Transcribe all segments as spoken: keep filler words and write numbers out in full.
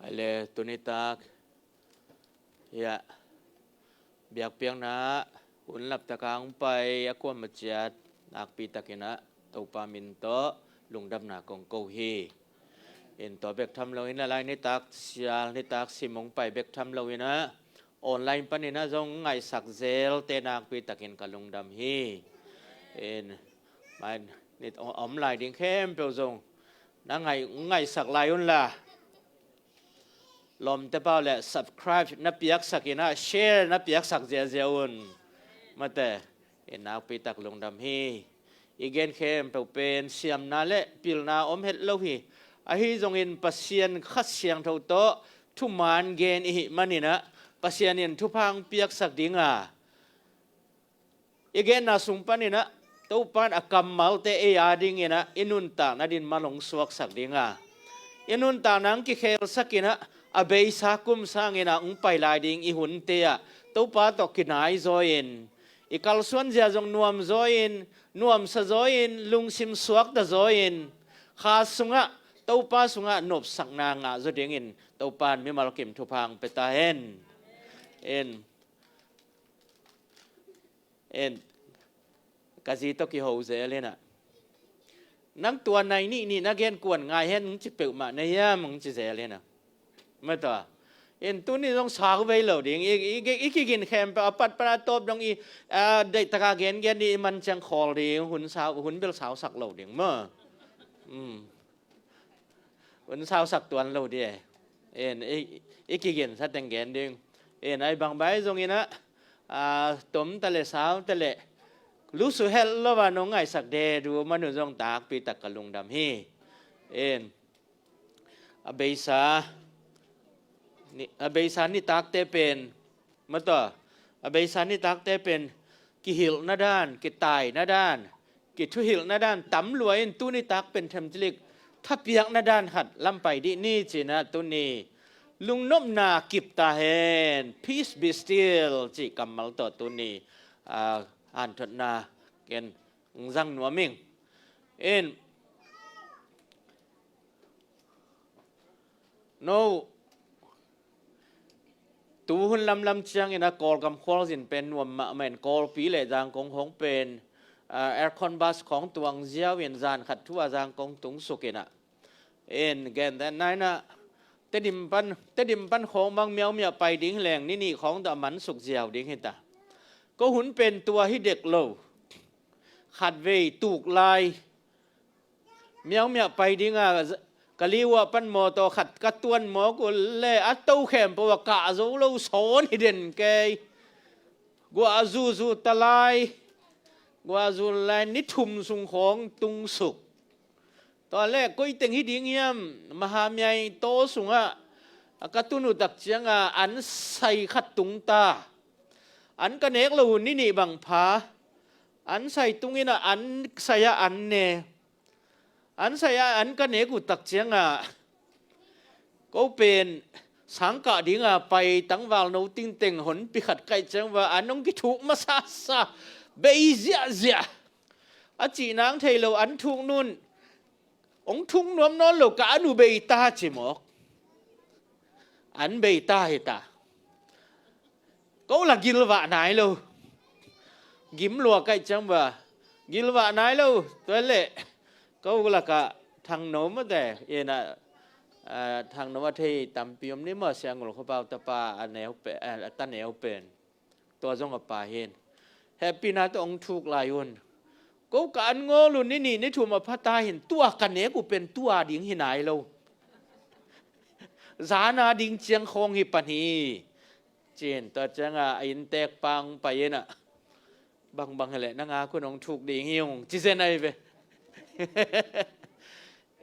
Le tuni tak, ya, biakpiakna hun laptak a hong pai a kuamah ciat nakpi takin ah Topa min tawh lungdamna kong ko hi. In tua bek tham loin ah lai nitak sial nitak sim hong pai bek tham loin ah online panin ah zong ngaihsak zelte nakpi takin ka lungdam hi. In, man, nit om lai ding khempeuh zong na ngai, ngaihsak lai un la. Lawmte pau le subscribe na piaksak in ah share na piaksak ziazia un. Mate, in nakpi tak lungdam hi. I gen khempeuh pen siamna le pilna om het lo hi. Ahi zongin Pasian Kha Siangtho tawh thuman gen i hih manin ah Pasian in thupha hong piaksak ding a, i genna sung panin ah Topa in a kammalte ei a dingin ah i nuntakna ding mal hong suaksak ding a, i nuntakna hong kikhelsakin ah a beisa kum sangin ah hong pai lai ding i hunte ah Topa tawh kinaizaw in, i kalsuan zia zong nuamzaw in, nuamsazaw in, lungsim suaktazaw in, kha sungah, Topa sungah nopsakna ngahzaw dingin Topa in mimal kim thupha hong pia ta hen. En, en, ka zi tawh kiho zel in ah, nang tua nai nih nih na gen kuan ngai hen hong ci peuhmah na hiam hong ci zel in ah. Mate, in tuni zong sau vei lo ding, i, i, i kigin khempeuh a pat pan a tawp dong i, a, deihtak a gengen ding i man ciang khawl ding, hun sau, hun bel sausak lo ding maw. Um. Hun sausak tuan lo ding e. In, i, i kigin sa teng gen ding. In, ai bang bai zongin ah, a, tom ta le sau ta le lusu het lo a nong ngaihsak de du manu zong takpi tak ka lungdam hi. In, a beisa ni, a beisa nitakte pen, mate, a beisa nitakte pen kihilhna dan, kitaina dan, kithuhilhna dan tam lua in tuni tak pen themcilik thapiakna dan khat lam pai dih ni ci-in ah tuni lungnopna kip ta hen, peace be still cih kammal tawh tuni, a, hanthotna ken zang nuam ing. In, no, tu hun lamlam ciangin ah Kawlgam khualzin pen nuam mahmah in Kawlpi le Zangkong khawng pen, a, aircon bus khawng tuang ziau in zan khat thu a Zangkong tung suk in ah. In, gen dan nai in ah Tedim pan, Tedim pan khawng bang miaumiah pai ding leng ni nih khawng tawh a man suk ziau ding hi ta. Ko hun pen tua hi dek lo. Khatvei tuk lai miaumiah pai ding a, ka liuah pan mawtaw khat ka tuan mawk uh le a to khempeuh a kah zo lo sawn hi den kei. Guah zuzu ta lai, guah zu lai ni thum sung khawng tung suk. Tua le koi teng hi ding hiam, Mahamiai taw sungah a ka tun uh tak ciang a an sai khat tung ta. An ka nek lo uh ni nih bang pha. An sai tung in ah an sai ah an ne. An sai ah an ka nek uh tak ciang a ko pen sangkah ding a pai tangval no tingteng honpi khat kaih ciang va an hong kithuk masasa, bei ziahziah. A cih nang thei lo, an thuk nun hong thuk nuam nawn lo, ka an uh bei ta ci mawk. An bei ta hi ta. Ko la gilvah nai lo. Gim lua kaih ciang va gilvah nai lo. Tua le ko lakah Thangno mate, in ah, a, Thangno a thei tampi om ni maw, Sia Ngul Khua Pau tapa a neu pen, a, a ta neu pen. Tua zong a pa hin hehpihna tawh hong thuk lai un. Ko ka an ngawl uh ni nih ni thum a pha ta hin, tua ka nek uh pen tua ding hi nai lo. Zan a ding ciang khawng hi pan hi. Ci-in tua ciang a a inntek pa hong pai in ah, bangbang hi leh nang a kun hong thuk ding hi ung ci zen ahi ve.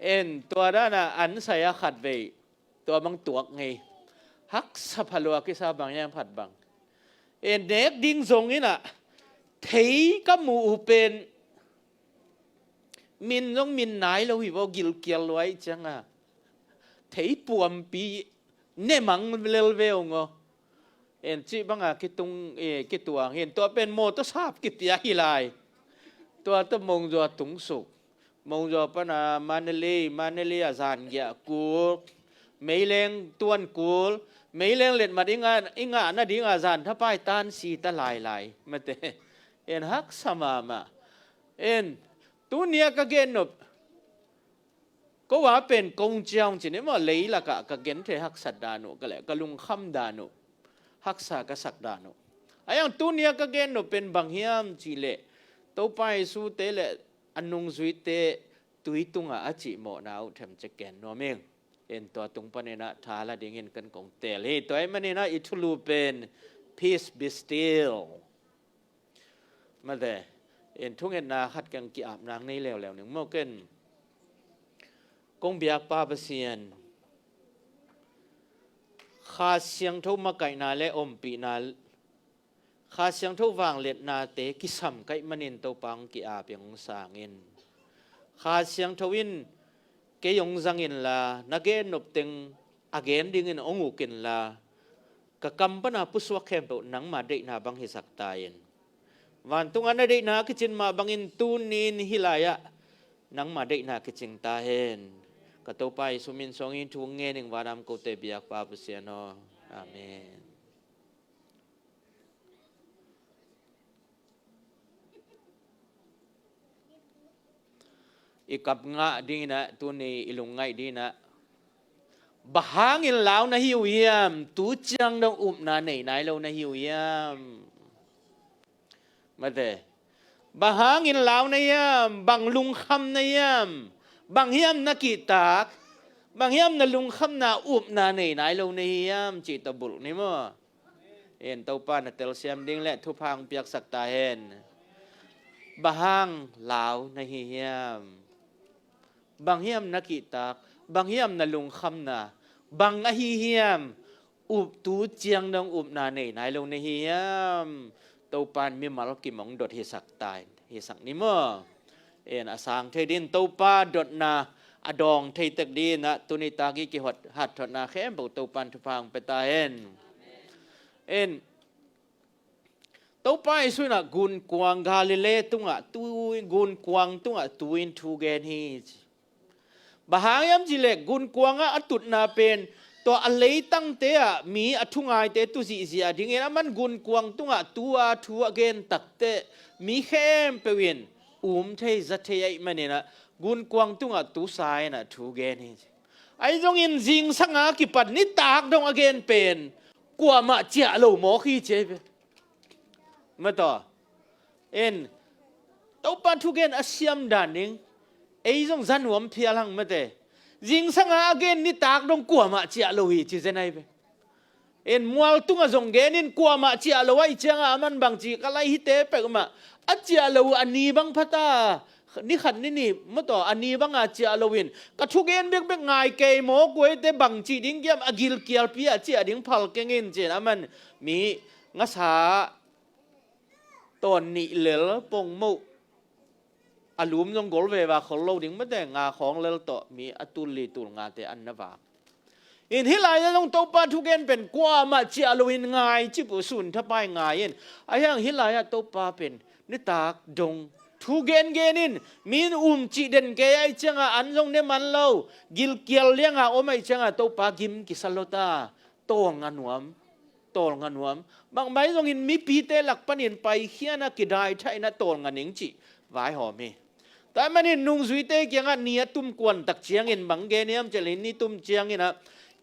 En, tua dan a an sai a khatvei tua bang tuak ngei. Haksa pha lua kisa bang hiam phat bang. En, nek ding zong in ah thei ka mu uh pen min zong min nai lo hi vaw, gilkial lua ih ciang a thei puampi ne mang lel ve ung aw. En, cih bang a kitung, eh, kituang hin, tua pen mawtaw sap kipia hi lai. Tua tawh Mongzua tung suk. Mongzua pan a Mandalay, Mandalay a zan giah kul. meileng tuan kul, meileng letmat i ngah, i ngah nadinga zanthapai tansi ta lailai mate. En haksa mahmah. En tunia ka gen nop, ko a pen kong ciang cin i maw, leilakah ka gen thei haksat dan uh, ka le ka lungkham dan uh, haksa ka sak dan uh. A yang tunia ka gen nop pen bang hiam cih leh, Topa Jesu te le a nungzuite tui tungah a cihmawhna uh themcek gen nuam ing. En tua tung paninah tha la dingin kan kong teel hi. Tua ahih maninah i thulu pen, "Peace be still." Mate, en thungetna khat keng ki-apna nei leuleu ning maw ken. Kong biakpa Pasian, Kha Siangtho makaihna le ompihna, Kha Siangtho vangliatnate kisam ka hih manin Topa hong ki-ap in hong sang in. Kha Siangtho in kei hong zang inla, na gen nop teng a gen dingin hong uk inla, ka kam pana pusuak khempeuh nangma deihna bang hisak ta in. Vantungah na deihna kicin mah bangin tuni-in hih lai-ah nangma deihna kicing ta hen. Ka Topa Jesu min suangin thu ngen ing, vanam kote biakpa Pasian aw. Amen. I kap ngah dinginah, tuni i lungngaih dinginah, bang hangin lau na hi uh hiam? Tu ciang dong upna nei nai lo na hi uh hiam? Mate, bang hangin lau na hiam? Bang lungkham na hiam? Bang hiam na kihtak? Bang hiam na lungkhamna upna nei nai lo na hi hiam? Cih tawh bulh ni maw. En Topa na telsiam ding le thupha hong piaksak ta hen. Bang hang lau na hi hiam? Bang hiam na kihtak? Bang hiam na lungkhamna? Bang ahi hiam? Up, tu ciang dong upna nei nai lo na hi hiam? Topa in mimal kim hong dot hisak ta in, hisak ni maw. En a sang thei din Topa dotna a dawng thei tek dinah tuni tak i kihot hathotna khempeuh Topa in thupha hong pia ta hen. En Topa Jesu inah gunkuang Galilee tungah tu, gunkuang tungah tu-in thu gen hi ci. Bang hang hiam cih leh gunkuangah a tutna pen tua a leitangte ah mi a thungaite tu zihziah dingin, aman gunkuang tungah tu a thu a gen takteh mi khempeuh in um thei, za thei ahih maninah gunkuang tungah tusa inah thu gen hi ci. Ahi zongin zingsanga kipat nitak dong a gen pen kuamah ciah lo mawk hi ci ahi ve. Mataw. En Topa thugen a siam dan ding ei zong za nuam phial hang mate. Zingsanga a gen nitak dong kuamah ciah lo hi ci zen ahi ve. En mual tungah zong genin kuamah ciah lo ahih ciangah aman bangci ka lai hite peuhmah a ciah lo uh a ni bang phata, ni khat ni nih mataw a ni banga ciah loin ka thugen bekbek ngai kei maw, kuaite bangci ding kiam a gilkialpi a ciah ding phal kengin cin aman mi ngasa tawn nih lel pongmoh a lum zong gol veva khol lo ding mate, nga khawng lel tawh mi a tul li tul ngate an na vak. In hih lai-ah zong Topa thugen pen kuamah ciah loin ngai cip uh, sun thapai ngai in. Ahi hang hih lai-ah Topa pen nitak dong thugen genin min um cih den kei ahih ciangah an zong ne man lo, gilkial lianga om ahih ciangah Topa gim kisa lo ta. Tawlnga nuam, tawlnga nuam. Bangmah ahi zongin mipite lak panin paikhiana kidaithahina tawlnga ning cih vaihawm hi. Tua ahih manin nungzuite kiangah ni a tum kuantak ciangin bang gen hiam cih leh ni tum cianginah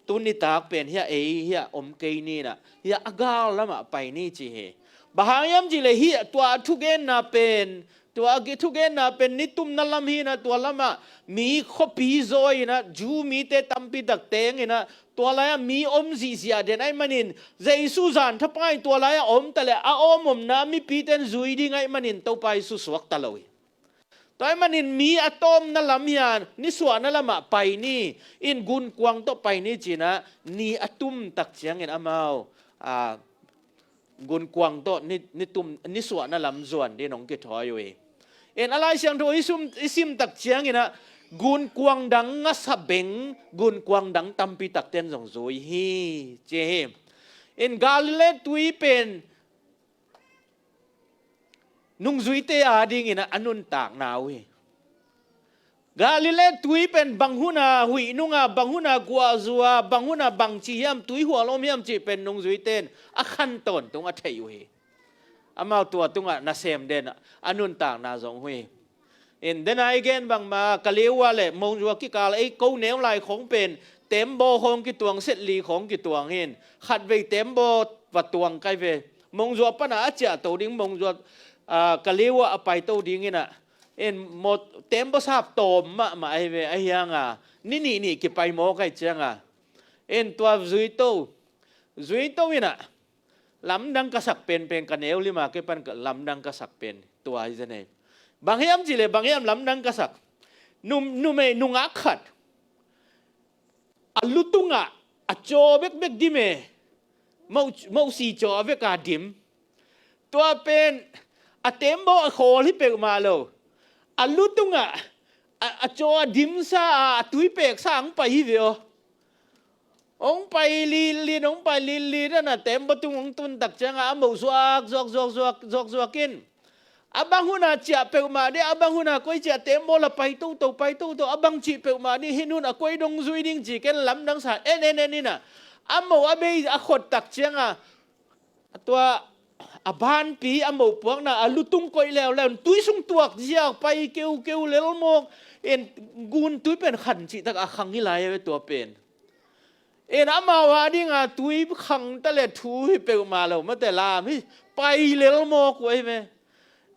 tu nitak pen hiah ei hiah om kei ninah hiah a gal lamah pai ni ci hi. Bang hang hiam cih leh hiah tua a thugenna pen, tua a thugenna pen ni tumna lam hinah tua lamah mi khuapi zaw inah Jew mite tampi tak tenginah tua lai-ah mi om zihziah den ahih manin Jesu zan thapai tua lai-ah om ta leh a om omna mipite in zui ding ahih manin Topa Jesu suakta lo hi. Tua ahih manin mi a tawmna lam hian nisuahna lamah pai ni, in gunkuang tawh pai ni cinah ni a tum tak ciangin amau a gunkuang tawh ni, ni tum, nisuahna lam zuan din hong kithawi uh hi. In a Lai Siangtho i sim, i sim tak cianginah gunkuang dang ngasa beng gunkuang dang tampi takten zong zui hi ci hi. In Galilee tui pen nungzuite adinginah a nuntakna uh hi. Galilee tui pen bang huna huih nunga, bang huna guahzua, bang huna bangci hiam, tui hual om hiam cih pen nungzuite in a khan tawntung a theih uh hi. Amau tua tungah nasem den a nuntakna zong uh hi. In dena i gen bangma, Kalewa le Mongzua kikal ei ko neu lai khong pen tembaw khong kituang, setli khong kituang in, khatvei tembaw va tuang kai ve. Mongzua pana a ciahto ding, Mongzua, ah, Kalewa a paito ding inah, in maw, tembaw sap tawm mahmah ahi ve, ahi hanga ni nih nih kipai maw kai cianga. In tua zuito, zuito inah lamdang ka sak penpen, ka neu lima kei pan ka lamdang ka sak pen tua hi zen ei. Bang hiam cih leh, bang hiam lamdang ka sak? Num-, numei nungak khat a lu tungah a caw bekbek dim e, mo, mosi caw a veka dim. Tua pen a tembaw a khawl hi peuhmah lo. A lu tungah a, a caw a dimsa a, a tui peksa ang pai hi ve aw. Hong pai lilin, hong pai lilin, a na tembaw tung hong tun tak cianga a moh zuak, zuak, zuak, zuak, zuak, zuak in. A bang huna ciah peuhmah dih, a bang huna koi ciah, tembaw la pai toto, pai toto, a bang cih peuhmah dih, hih nun a koi dong zui ding ci ken lamdang sa, en, en, en inah. A moh a bei a khot tak cianga, a tua a banpi a moh puakna a lutung koih leuleu, tui sung tuak ziak pai keukeu lelmawk in, gun tui pen khan cih tak a khang hi lai a ve tua pen. In amau a dinga tui khang ta le thu hi peuhmah lo, mate lam hi pai lelmawk uh ahi ve.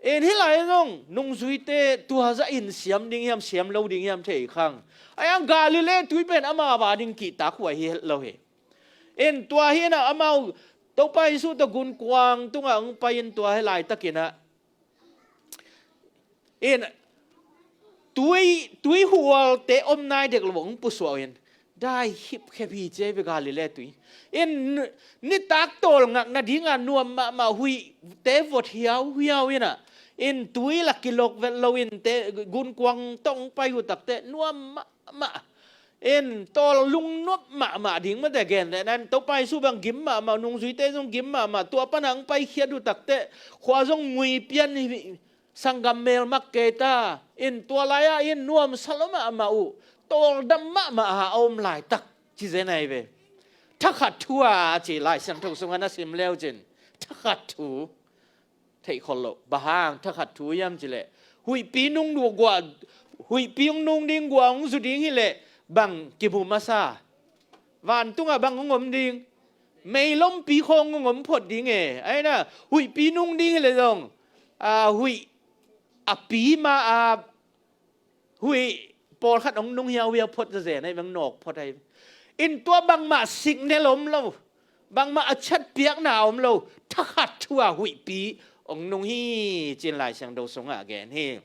In hih lai zong nungzuite tua zah in siam ding hiam, siam lo ding hiam thei khang. Ahi hang Galilee tui pen amau a ding kihtak huai hi lo hi. In tua hi inah amau Topa Jesu tawh gunkuang tungah hong pai in tua hi laitakinah in tui, tui hualte om nai dek lo hong pusuah in dai hipkhep hi ci ahi ve Galilee tui. In nitak tawlngak nadinga nuam mahmah, huihte vot hiauhiau inah, in tui la kilok vet lo in te gunkuang tawh hong pai uh tak teh nuam mah mah. In tawl lungnuam mahmah ding mate gen le nan Topa Jesu bang gim mahmah, nungzuite zong gim mahmah, tua pana ang paikhiat uh tak teh khua zong mui pian hi, sanggam mel mak kei ta. In tua lai-ah in nuamsa lo mahmah uh, tawldam mahmah a om laitak ci zen ahi ve. Thakhat thu a ci Lai Siangtho sungah na sim leu cin, thakhat thu theih khol loh. Bang hang thakhat thu hiam cih leh, huihpi nung guah, huihpi hong nung ding guah hong zu ding hi leh bang kimu masa? Vantungah bang hong om ding? Meilompi khawng hong om phot ding e. Ahi na, huihpi nung ding hi leh zong, a, huih a pi ma a huih pawlkhat hong nung hiauhiau phot zazen ahi veng, nawk phot ahi. In tua bangmah signal om lo, bangmah a chatpiakna om lo, thakhat thu a huihpi hong nung hi cin Lai Siangtho sungah gen hi.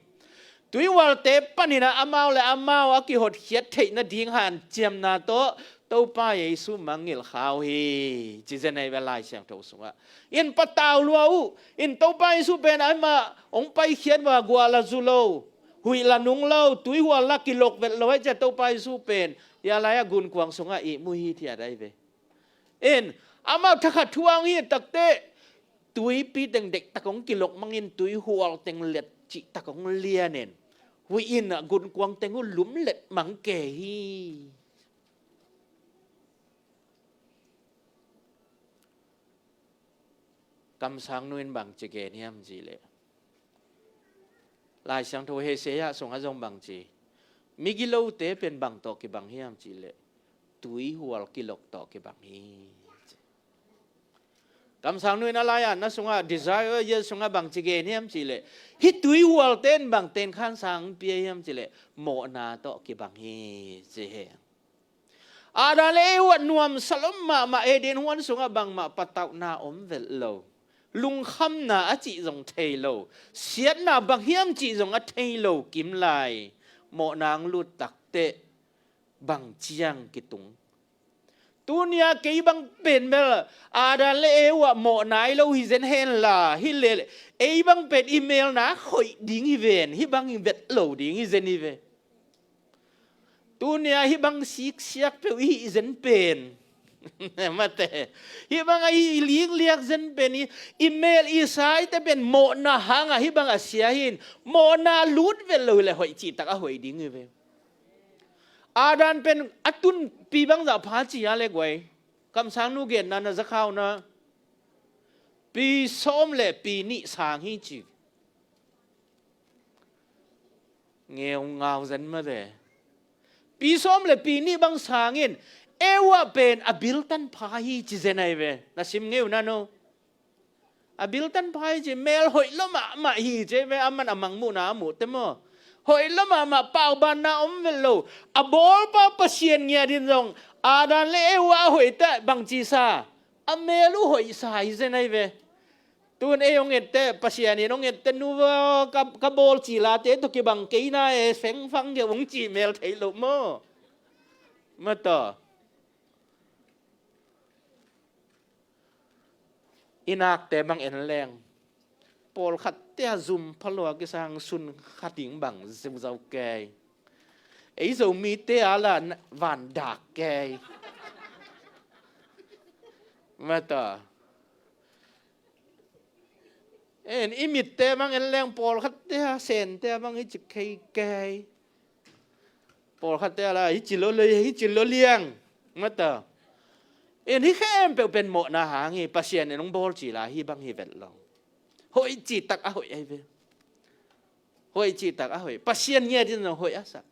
Tuihualte paninah amau le amau a kihotkhiat theih nading hanciamna tawh Topa Jesu mangngilh kha uh hi ci zen ahi ve Lai Siangtho sungah. In patau lua uh, in Topa Jesu pen amah hong paikhiat uh a guah la zu lo, huih la nung lo, tuihual la kilok vet lo ahi ciah Topa Jesu pen hia lai-ah gunkuang sungah ihmu hithiat ahi ve. In amau thakhat thu a hong hi takteh tuipi teng dektak hong kilok mangin tuihual teng let cihtak hong lianin huih in gunkuang teng uh lumlet mang kei hi. Kamsang nu in bangci gen hiam cih leh, Lai Siangtho Hosea sungah zong bangci, migilote pen bang tawh kibang hiam cih leh, tuihual kilok tawh kibang hi. Kamsang nu in a lai-ah na sungah Desire Year sungah bangci gen hiam cih leh, hih tuihualte in bang tenkhan sang pia hiam cih leh, mawhna tawh kibang hi ci hi. Adam le Eva nuamsa lom mahmah Eden huan sungah bangmah patauhna om velh lo. Lungkhamna a cih zong thei lo. Siatna bang hiam cih zong a thei lo kim lai. Mawhna hong lut takteh bang ciang kitung. Tunia kei bang pen bel Adam le Eva mawh nai lo hi zen henla, hi leh ei bang pen i melna hoih ding hi ven, hih bang i vet lo ding hi zen hi ve. Tunia hih bang siksiak peuh i hih zen pen mate, hih bang a i likliak zen pen i, i mel i saite pen mawhna hangah hih bang a sia hi in, mawhna lut vet lo hi leh hoih cihtak a hoih ding hi ve. Adam pen a tunpi bangzah pha ci a le guai. Kamsang nu genna na zakhauna pi sawm le pi nih sang hi ci. Ngeu ngau zen mate. Pi sawm le pi nih bang sangin Eva pen a biltan pha hi ci zen ai ve. Na sim ngeu na no. A biltan pha hi ci, mel hoih lo mahmah hi ci ve, aman a mangmuhna a muh te maw. Hoih lo mahmah, paubanna om vet lo. A bawlpa Pasian ngiat in zong Adam le Eva a hoih ta bang ci sa. A mel uh hoih sa hi zen ai ve. Tun ei hong ette, Pasian in hong ette, nu va ka, ka bawl cilate tawh kibang kei na e, fengfang ge hong ci mel thei lo maw. Mata. I nakte bang en leng. Pawlkhatte a zum phalua kisang sun khating bang zuzau kei. Ei Zomite a la vandak kei. Mata. En, i mitte bang en leng pawlkhatte a sente bang i cik kei kei. Pawlkhatte a la i cilo lo, i cilo liang. Mata. En, hi khempeuh pen mawhna hang hi, Pasian in hong bawl cila hi bang hi vet lo. Hoih citak a hoih ai ve. Hoih citak a hoih. Pasian ngiat in zong hoih a sak.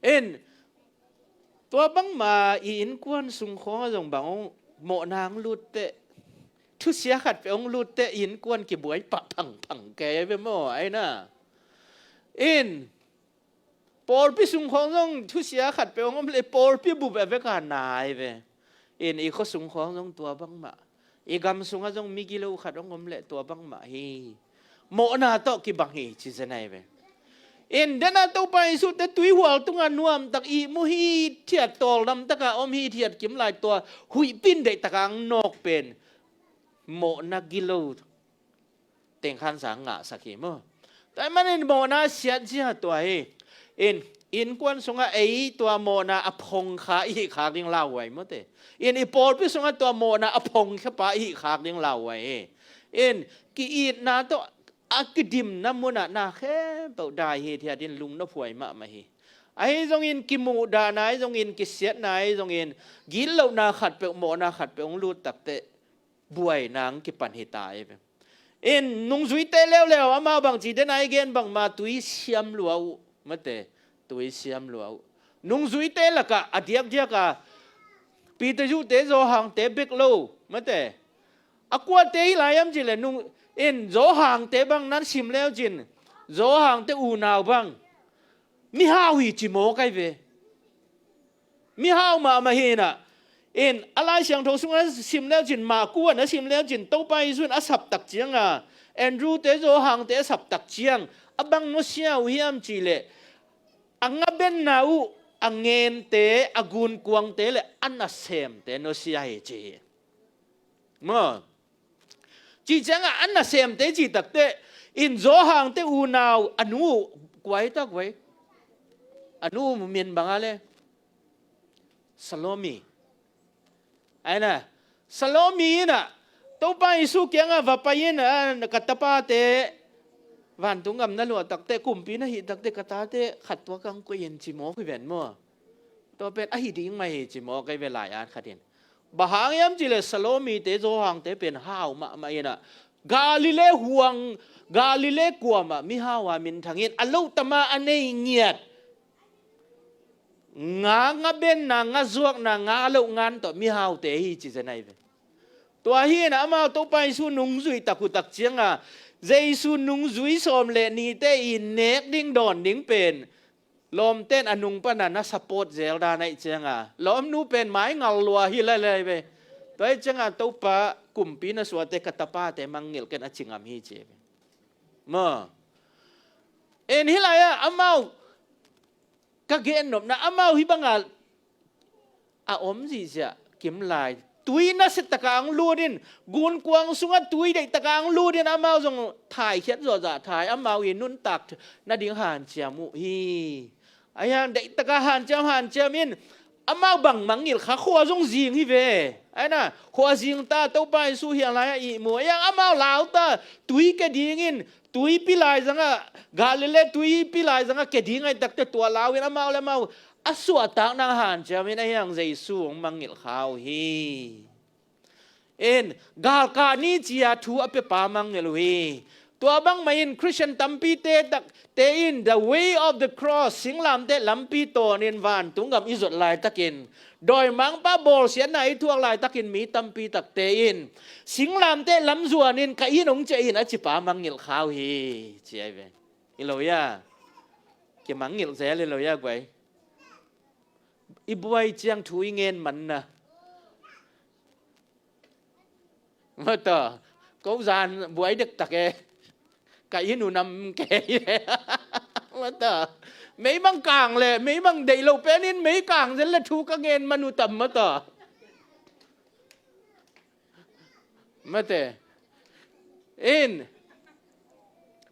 En, tua bangma i innkuan sung khawng a zong bang hong mawhna hong lutte, thusia khat peuh hong lutte i innkuan kibuai pah phangphang kei ai ve maw, ai na. En, pawlpi sung khawng zong thusia khat peuh hong om le pawlpi bup a veka nai ve. En, i khua sung khawng zong tua bangmah. I gam sungah zong migilo khat hong om le tua bangmah hi. Mawhna tawh kibang hi ci zen ai ve. En, dena Topa Jesu te tuihual tungah nuamtak ihmu hithiat, tawldamtaka om hithiat kimlai tua huihpin deihtaka ang nawk pen mawhna gilo tengkhan sang ngahsak hi maw. Tua ahih manin mawhna siatzia tua hi. In, innkuan sungah ei tua mawhna a phongkha i hih khak ding lauhuai mawte. In, i pawlpi sungah tua mawhna a phongkhapa i hih khak ding lauhuai hi. In, ki-itna tawh a kidimna munah na khempeuh dai hithiatin lungnophuai mahmah hi. Ahi zongin kimuhdahna ahi zongin kisiatna ahi zongin gitlohna khatpeuh mawhna khatpeuh hong lut takteh buaina ang kipan hi ta hi ve. In, nungzuite leuleu amau bangci dena i gen bangma tui siam lua uh mate, tui siam lua uh. Nungzuite lakah a diakdiaka Peter Zuhte Zawhangte bek lo mate. A kuate hi lai am cile nung in Zawhangte bang nan sim leucin Zawhangte unau bang mihau hi ci mawk ai ve. Mihau mahmah hinah in a Lai Siangtho sungah sim leucin Maku ah na sim leucin Topa Jesu in a saptak cianga Andrewte Zawhangte a saptak ciang a bang nusia uh hiam cihleh a ngabenna uh a ngente a gunkuangte le a nasemte nusia hi ci hi. Maw. Ci ciangah a nasemte ci takteh in Zawhangte unau a nu uh kuaitak vai. A nu uh min banga le Salome. Aina Salome inah Topa Jesu kiangah va pai in ka tapate vantung gam na luah takteh kumpi na hih takteh ka tate khat tua kang koih in ci mawk hi ven maw. Tua pen ahi ding mah hi ci mawk ai ve lai-at khatin. Bang hang hiam cihleh Salomite Zawhangte pen hau mahmah inah Galilee huang Galilee kuamah mihau a minthangin a lohtama a nei ngiat nga ngabenna nga zuakna nga loh ngan tawh mihaute hi ci zen ai ve. Tua hinah amau Topa Jesu nungzui takutak cianga Jesu nungzui sawm le nite i nek ding dawn ding pen lawmten a nung pana na support zel dan aih cianga lawmnu pen mai ngal lua hi lailai ve. Tua aih cianga Topa kumpi na suate ka tapate mangngilh ken a cingam hi ci ve. Maw. En hi lai-ah amau ka gen nopna amau hi banga a om zihziah kimlai tui nasiataka ang lutin gunkuang sungah tui deihtaka ang lutin amau zong thaikhiat zawhzah thai amau i nuntak nading hanciam uh hi. Ahiang deihtaka hanciam hanciam in amau bang mangngilh kha khua zong zing hi ve. Aina khua zingta Topa Jesu hiang lai-ah ihmu ahiang amau lauta tui ke dingin tuipi laizangah, Galilee tuipi laizangah kia ding ahih takteh tua lau in amau le amau a suahtakna hanciam in ahi hang Jesu hong mangngilh kha uh hi. In, galkah ni ci-a thu a piapa mangngilh uh hi. Tua bangmah in Khristian tampite takte in the way of the cross, singlamteh lampi tawnin vantung gam i zuat laitakin, dawimangpa bawlsiatna i thuak laitakin mi tampi takte in singlamteh lam zuanin ka inn hong ciah in a cipa mangngilh kha uh hi, ci ahi ve. Hi lo hia? Kimangngilh zel hi lo hia guai? I buai ciang thu i ngen manna. Mata, ko zan buai dektak e. Ka inn uh nam kei e. Mata, meimang kang le meimang deih lo penin mei kang zel le thu ka ngen man uh tam mata. Mate. In,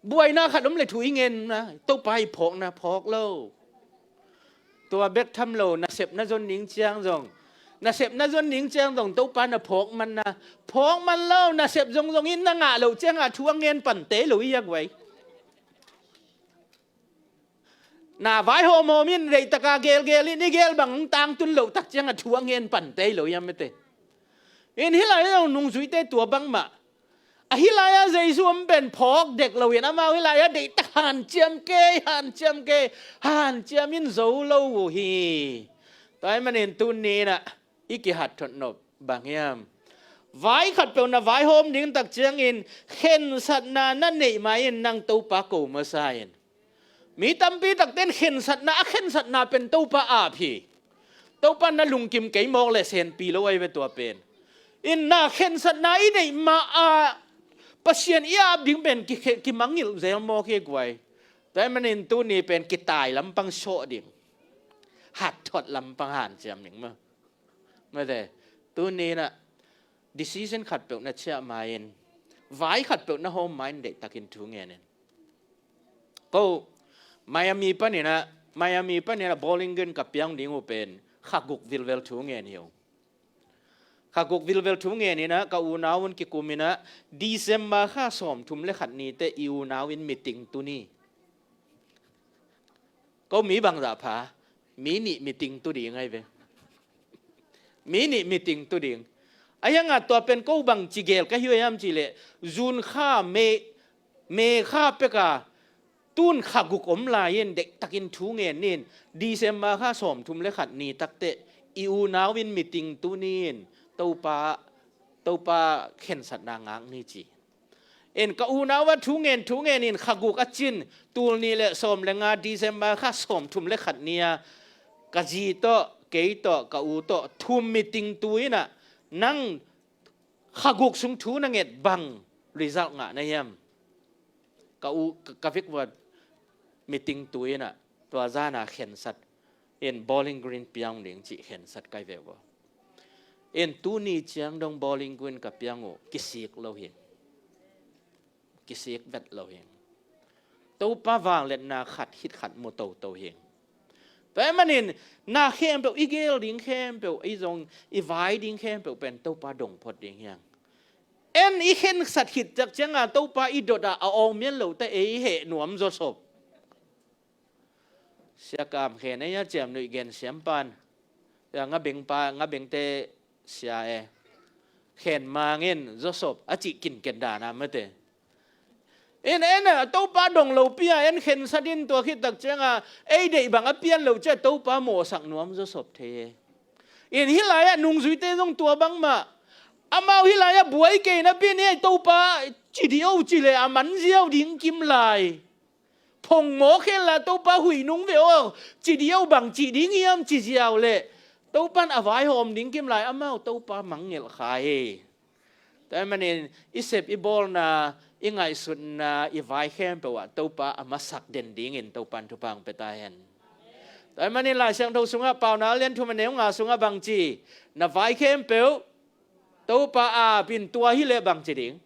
buaina khat om le thu i ngenna, Topa i phawkna phawk lo. Tua bek tham lo, nasepna zon ding ciang zong, nasepna zon ding ciang zong Topa na phawk manna, phawk man lo, nasep zongzong in na ngah loh ciangah thu a ngen pante lo i a guai. Na vaihawmhawm in reihtaka gelgel in i gel bang hong tangtun loh tak ciangah thu a ngen pante lo i a mate. In hih lai-ah nungzuite tua bangmah. A hih lai-ah Jesu om pen phawk dek lo in amau hih lai-ah deihtak hanciam kei, hanciam kei, hanciam in zo lo uh hi. Tua ahih manin tuni-in ah i kihat thot nop bang hiam? Vai khatpeuh na vaihawm ding tak ciangin khensatna na neih ma-in nang Topa ko masa in. Mi tampi takte in khensatna, a khensatna pen Topa ap hi. Topa na lungkim kei mawk le senpi lo ahi ve tua pen. In na khensatna i neih ma-a Pasian i ap ding pen ki, kimangngilh zel mawk hi guai. Tua ahih manin tuni pen kitai lampang sawh ding, hat thot lampang hanciam ding maw. Mate, tuni-in ah decision khatpeuh na ciah ma-in, vai khatpeuh na hawm ma-in deihtakin thu ngen in. Ko Miami panin ah, Miami panin ah Bowling Green ka piang ding uh pen kha guk vilvel thu ngen hi uh. Kha guk vilvel thu ngen in ah ka unau un kikum in ah December kha sawmthum le khat ni teh i unau in meeting tu ni. Ko mi bangzah pha, mi nih meeting tu ding ahi ve. Mi nih meeting tu ding. Ahi hangah tua pen ko bangci gel ka hi uh hiam cih leh, June kha, May, May kha peka tun kha guk om lai-in deihtakin thu ngen in, December kha sawmthum le khat ni tak teh i unau in meeting tu ni in Topa, Topa khensatna ngak ni ci. In ka unau ah thu ngen, thu ngen in kha guk a cin, tul nih le sawm le nga December kha sawmthum le khat ni-a ka zi tawh, kei tawh, ka u tawh thum meeting tu in ah nang kha guk sung thu na nget bang result ngah na hiam? Ka u, ka, ka vekpi-a meeting tu in ah tua zan-a khensat in Bowling Green piang ding cih khensat ka hi ve uh. In tuni ciang dong Bowling Green ka piang uh, kisik lo hi. Kisik vet lo hi. Topa vangliatna khat khit khat mu toto hi. Tua ahih manin na khempeuh, i gel ding khempeuh, i zong, i vai ding khempeuh pen Topa dong phot ding hi hang. En i khensat khit tak ciangah Topa i dot ah a awng mial lo teh ei heh nuam zawsop. Sia Kam Khen ei a, Ciam Nuih Gen Siam pan, Sia Nga Beng pa, Nga Bengte sia e, Khen Mang in zawsop a cih kinken dan a mate. In en a Topa dong lopi-a en khensat in tua khit tak ciangah ei deih bang a pian lo ciah Topa mawhsak nuam zawsop thei e. In hih lai-ah nungzuite zong tua bangmah. Amau hih lai-ah buai kei napi-in ei Topa ci dih o ci leh a man ziau ding kim lai. Phongmawk hen la Topa huih nung ve aw, ci dih o bang cih ding hiam ci ziau leh Topa in a vaihawm ding kim lai amau Topa mangngilh kha hi. Tua ahih manin i sep i bawlna, i ngaihsutna, i vai khempeuh ah Topa a masak den dingin Topa in thupha hong pia ta hen. Tua ahih manin Lai Siangtho sungah Paunak a lian thum a neu nga sungah bangci, na vai khempeuh Topa ap in, tua hi leh bangci ding,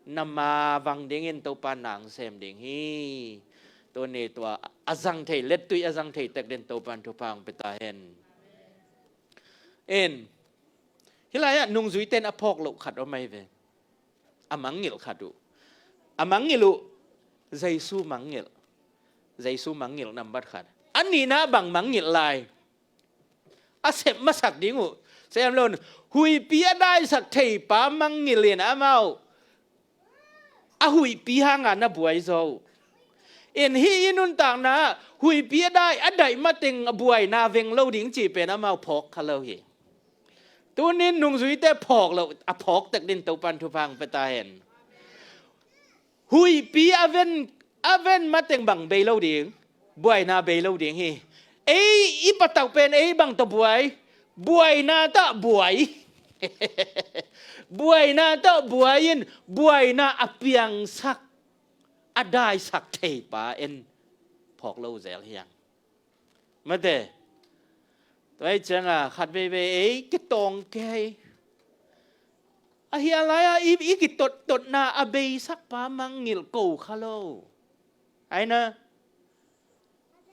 na ma vang dingin Topa nang sem ding hi. Tuni tua a zang thei, lettui a zang thei tek den Topa in thupha hong pia ta hen. In hih lai-ah nungzuite in a phawk loh khat om ahi ve. A mangngilh khat uh. A mangngilh uh. Jesu mangngilh. Jesu mangngilh nambat khat. A nihna bang mangngilh lai? A sep masak ding uh sem lo. Huihpi a daisak theipa mangngilh in amau a huihpi hanga na buai zo uh. In hih i nuntakna huihpi a dai, a daih mateng a buaina veng lo ding cih pen amau phawk kha lo hi. Tunin nungzuite phawk lo, a phawk tek din Topan thupha hong pia ta hen. Huihpi a ven, a ven mateng bang bei lo ding, buaina bei lo ding hi. Ei i patauh pen ei bang tawh buai, buaina tawh buai. Buaina tawh buai in buaina a piangsak, a daisak theipa en phawk lo zel hiang. Mate. Tua hi cianga khat veivei ei kitawng kei. A hia lai-a i, i kitottotna a beisakpa mangngilh ko kha lo. Aina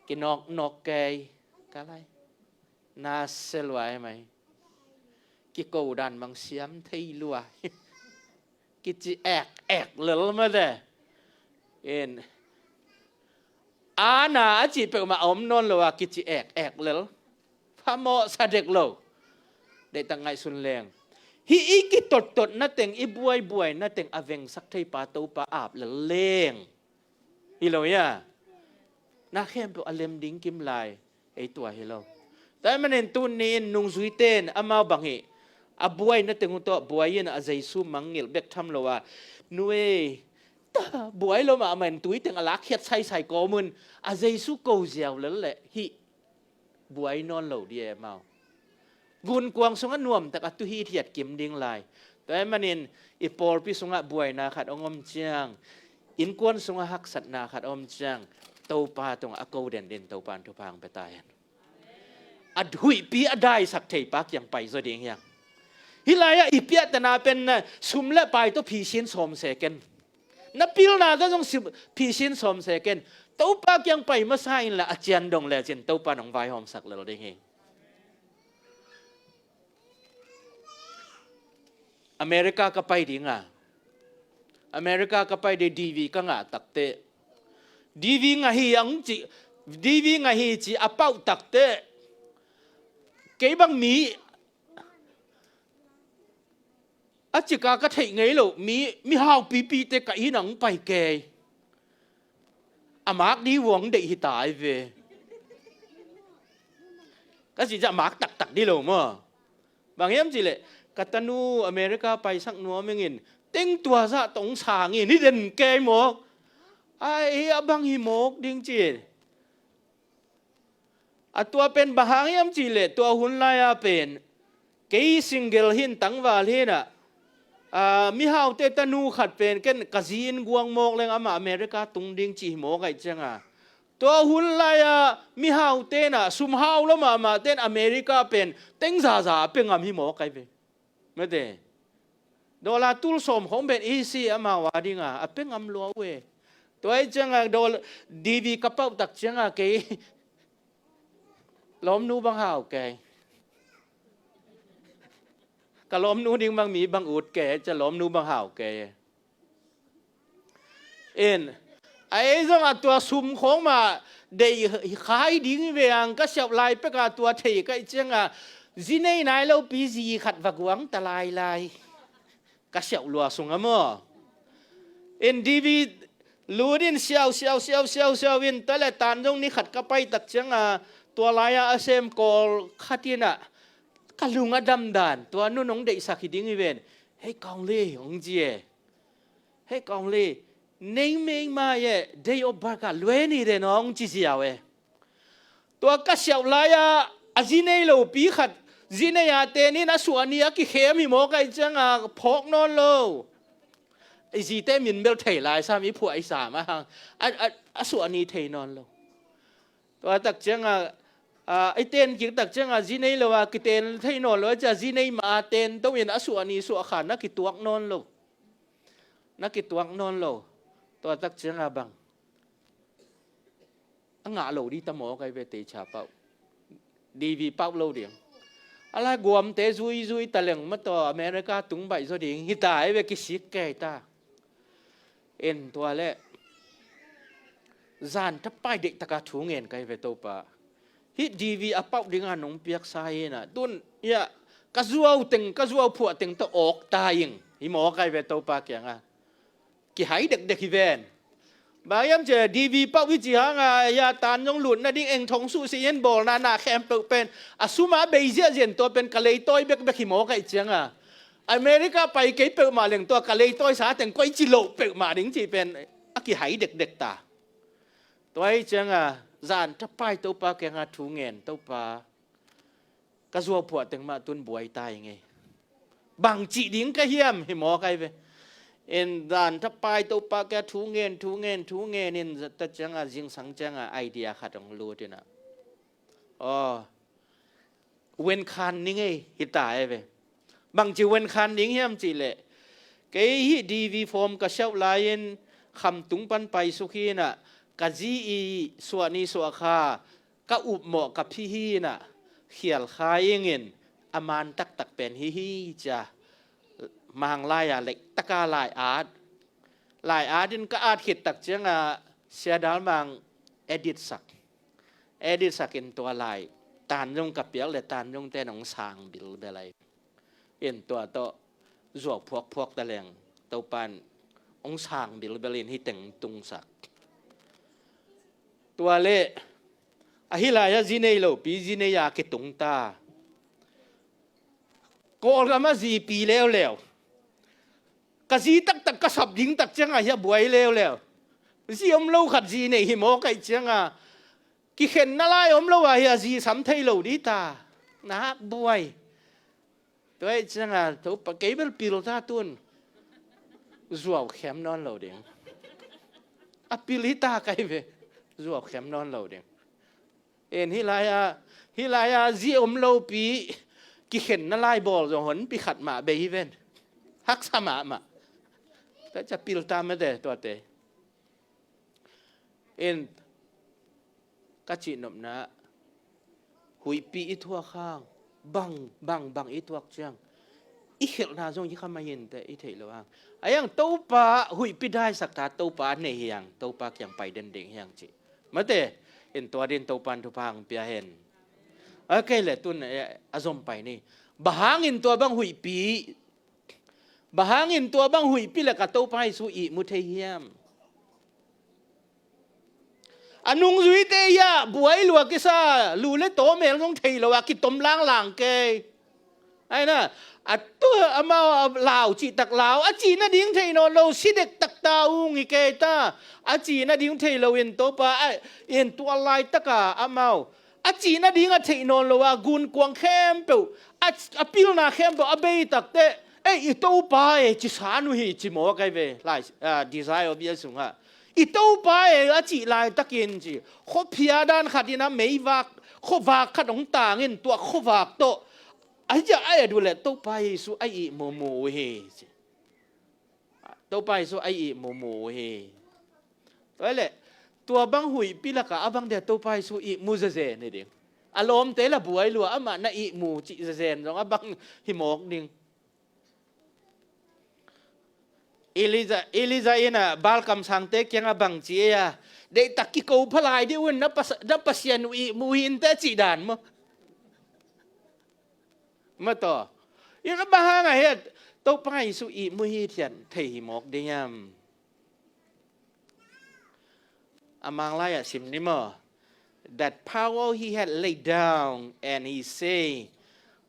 kinawknawk kei ka lai. Na se lua e mai. Kiko dan bang siam thei lua. Kici ek ek lel mate. In ana a cih peuhmah a om nawn lo a kici ek ek lel. Phamawh sa dek lo. Deihtak ngaihsun leng. Hih i kitottot na teng, i buaibuai na teng a vengsak theipa Topa ap lel leng. Hi lo ia. Na khempeuh a lem ding kim lai. Ei tua hi lo. Tua ahih manin tuni in nungzuite in amau bang hi. A buai na teng uh tawh buai in a Jesu mangngilh bek tham lo a. Nu ei, ta buai lo mahmah in tui teng a lakkhiat saisai kawm un a Jesu ko ziau lel leh hih buai nawn lo dih e amau. Gunkuang sungah nuamtak a tu hithiat kim ding lai. Tua ahih manin i pawlpi sungah buaina khat hong om ciang, innkuan sungah haksatna khat hong om ciang, Topa tungah a ko den din Topa in thupha hong pia ta hen. A huihpi a daisak theipa kiang pai zaw ding hiang. Hih lai-ah i piahtana pen na sum le pai tawh phisin sawm se ken. Na pilna tawh zong phisin sawm se ken. Topa kiang pai masa inla a cian dong lecin Topa in hong vaihawmsak lel ding hi. America ka pai ding a, America ka pai ding D V ka ngah takte, D V ngah hi ang ci, D V ngah hi ci a pauh takte, kei bang mi a cika ka theih ngei lo, mi, mihau pipite ka inn ang pai kei. A mak di vuang deih hi tai ve. Ka ci ciah mak taktak di lo maw? Bang hiam cihleh ka tanu America paisak nuam ingin teng tua zah tong sangin hi den kei mawk. Ai, a bang hi mawk ding ci. A tua pen bang hang hiam cihleh tua hun lai-a pen kei single hin tangval hinah, a, mihaute tanu khat pen ken ka zi in guang mawk leng amah America tung ding ci hi mawk aih cianga. Tua hun lai-a mihaute inah sum hau lo mahmahte in America pen teng zaza a pia ngam hi mawk aih ve. Mate. Dollar tul sawm khong pen easy amau a dinga a pia ngam lua uh e. Tua aih cianga dollar D V ka pauh tak cianga kei lawmnu bang hau kei. Ka lawmnu ding bang mi bang ut kei, cia lawmnu bang hau kei. In, a ei zong a tua sum khong mah deih khai ding ve ang ka siauh lai peka tua thei ka ih cianga zi nei nai lopi zi khat va guang ta lailai. Ka siauh lua sung a maw? In D V lut in siau, siau, siau, siau, siau in ta le tan zong ni khat ka pai tak cianga tua lai-a a sem kawl khat inah ka lung a damdan tua nu nong deihsak hi ding hi ven. Hei kong le hong ci e. Hei kong le, nei mei mai e, day of birth ka lue ni de nong ci ziau e. Tua ka siauh lai-a a zi nei lopi khat zi nei a tenin a suahni a kikhem hi mawk aih cianga phawk nawn lo. I zite min bel thei lai sam i phuah i sam a hang a, a, a suahni thei nawn lo. Tua tak cianga, a, i ten kik tak cianga zi nei lo a kiten thei nawn lo a cia zi nei mah a ten to in a suahni suah khan na kituak nawn lo. Na kituak nawn lo. Tua tak cianga bang a ngah lo di ta mawk aih ve teicha pauh. D V pauh lo ding. A lai guamte zuizui ta leng mataw America tung baih zaw ding hi ta aih ve kisik kei ta. En tua le Zan thapai deihtaka thu ngen ka hi ve Topa. Hih D V a pauh dinga nong piaksa hi inah tun hiah ka zuau teng, ka zuau phuah teng tawh awk ta ing. Hi maw ka hi ve Topa kianga. Kihai dekdek hi ven. Bang hiam cia D V pauh hi ci hanga hiah tan zong lut nading eng thong suhsi in bawlna na khempeuh pen a suma bei ziahziah in tua pen ka leitawi bekbek hi maw ka hi cianga. America pai kei peuhmah leng tua ka leitawi sa teng koici loh peuhmah ding cih pen a kihai dekdek ta. Tua hi cianga zan thapai Topa kianga thu ngen Topa. Ka zuau phuah teng mah tun buai ta ing ei. Bang cih ding ka hiam hi maw ka hi ve. In zan thapai Topa kia thu ngen, thu ngen, thu ngen in zat ta cianga zingsang cianga idea khat hong lut inah. Aw, venkhan ning ei hi ta ei ve. Bang ci venkhan ning hiam cih leh. Kei hih D V form ka siauh lai-in khamtung pan paisuk hi inah ka zi i suah ni suah kha ka upmawh ka phi hi inah khial kha ingin a man taktak pen hi hi cia. Mang lai-a leihtaka lai at. Lai at in ka at khit tak cianga Sia Dal Mang edit sak. Edit sak in tua lai tan zong ka piak le tan zong ten hong sang bilbel ai. In tua tawh zuau phuakphuak ta leng Topan hong sang bilbel in hi teng tungsak. Tua le ahi lai-ah zi nei lopi zi nei a kitung ta. Kawlgam a zipi leuleu. Ka zi taktak ka sap ding tak cianga hiah buai leuleu. Zi om lo khat zi nei hi maw ka hi cianga. Kikhenna lai om lo a hiah zi sam thei lo di ta. Nak buai. Tua hi cianga Topa kei bel pil ta tun. Zuau khem nawn lo ding. A pil hi ta ka hi ve. Zuau khem nawn lo ding. En hih lai-a, hih lai-a zi om lopi kikhenna lai bawl zong honpi khat mah bei hi ven. Haksa mahmah. Tua cia pil ta mate tuate. En ka cihnopna huihpi i thuak hang bang bang bang i thuak ciang i khelhna zong hi kha mai inteh i theih lo hang. A hiang Topa huihpi daisak ta Topa a nei hiang Topa kiang pai den ding hiang cih. Mate in tua din Topan thupha hong pia hen. A kei le tun a zom pai ni. Bang hangin tua bang huihpi, bang hangin tua bang huihpi le ka Topa Jesu ihmu thei hiam? A nungzuite hiah buai lua kisa lu le tawmel zong thei lo a kitom langlang kei. Aina a tu amau a lau cihtak lau a cih nading thei nawn lo si dektak ta ung hi kei ta. A cih nading thei lo in Topa a in tual laitaka amau a cih nading a theih nawn lo a gunkuang khempeuh a pilna khempeuh a bei takte ei i Topa e ci san uh hi ci maw kai ve lai Desire of Yesu sungah. I Topa e a cih laitakin ci khuaphia dan khatin a meivak khuavak khat hong tangin tua khuavak tawh a hia a et uh le Topa Jesu a ihmu mu uh hi ci. Topa Jesu a ihmu mu uh hi. Tua le tua bang huihpi laka a bang dia Topa Jesu ihmu zezen hi ding. A lawmte la buai lua amah na ihmu cih zezen zong a bang hi mawk ding. Elijah, Elijah in a balkamsangte kiangah bang ci ei a deihtak kiko phalai dih un na Pasian uh ihmu hi inteh cih dan maw? Mataw. Ina bang hang a hiat Topa Jesu ihmu hi thian thei hi mawk ding hiam? A manglai a sim ni maw? That power he had laid down and he say,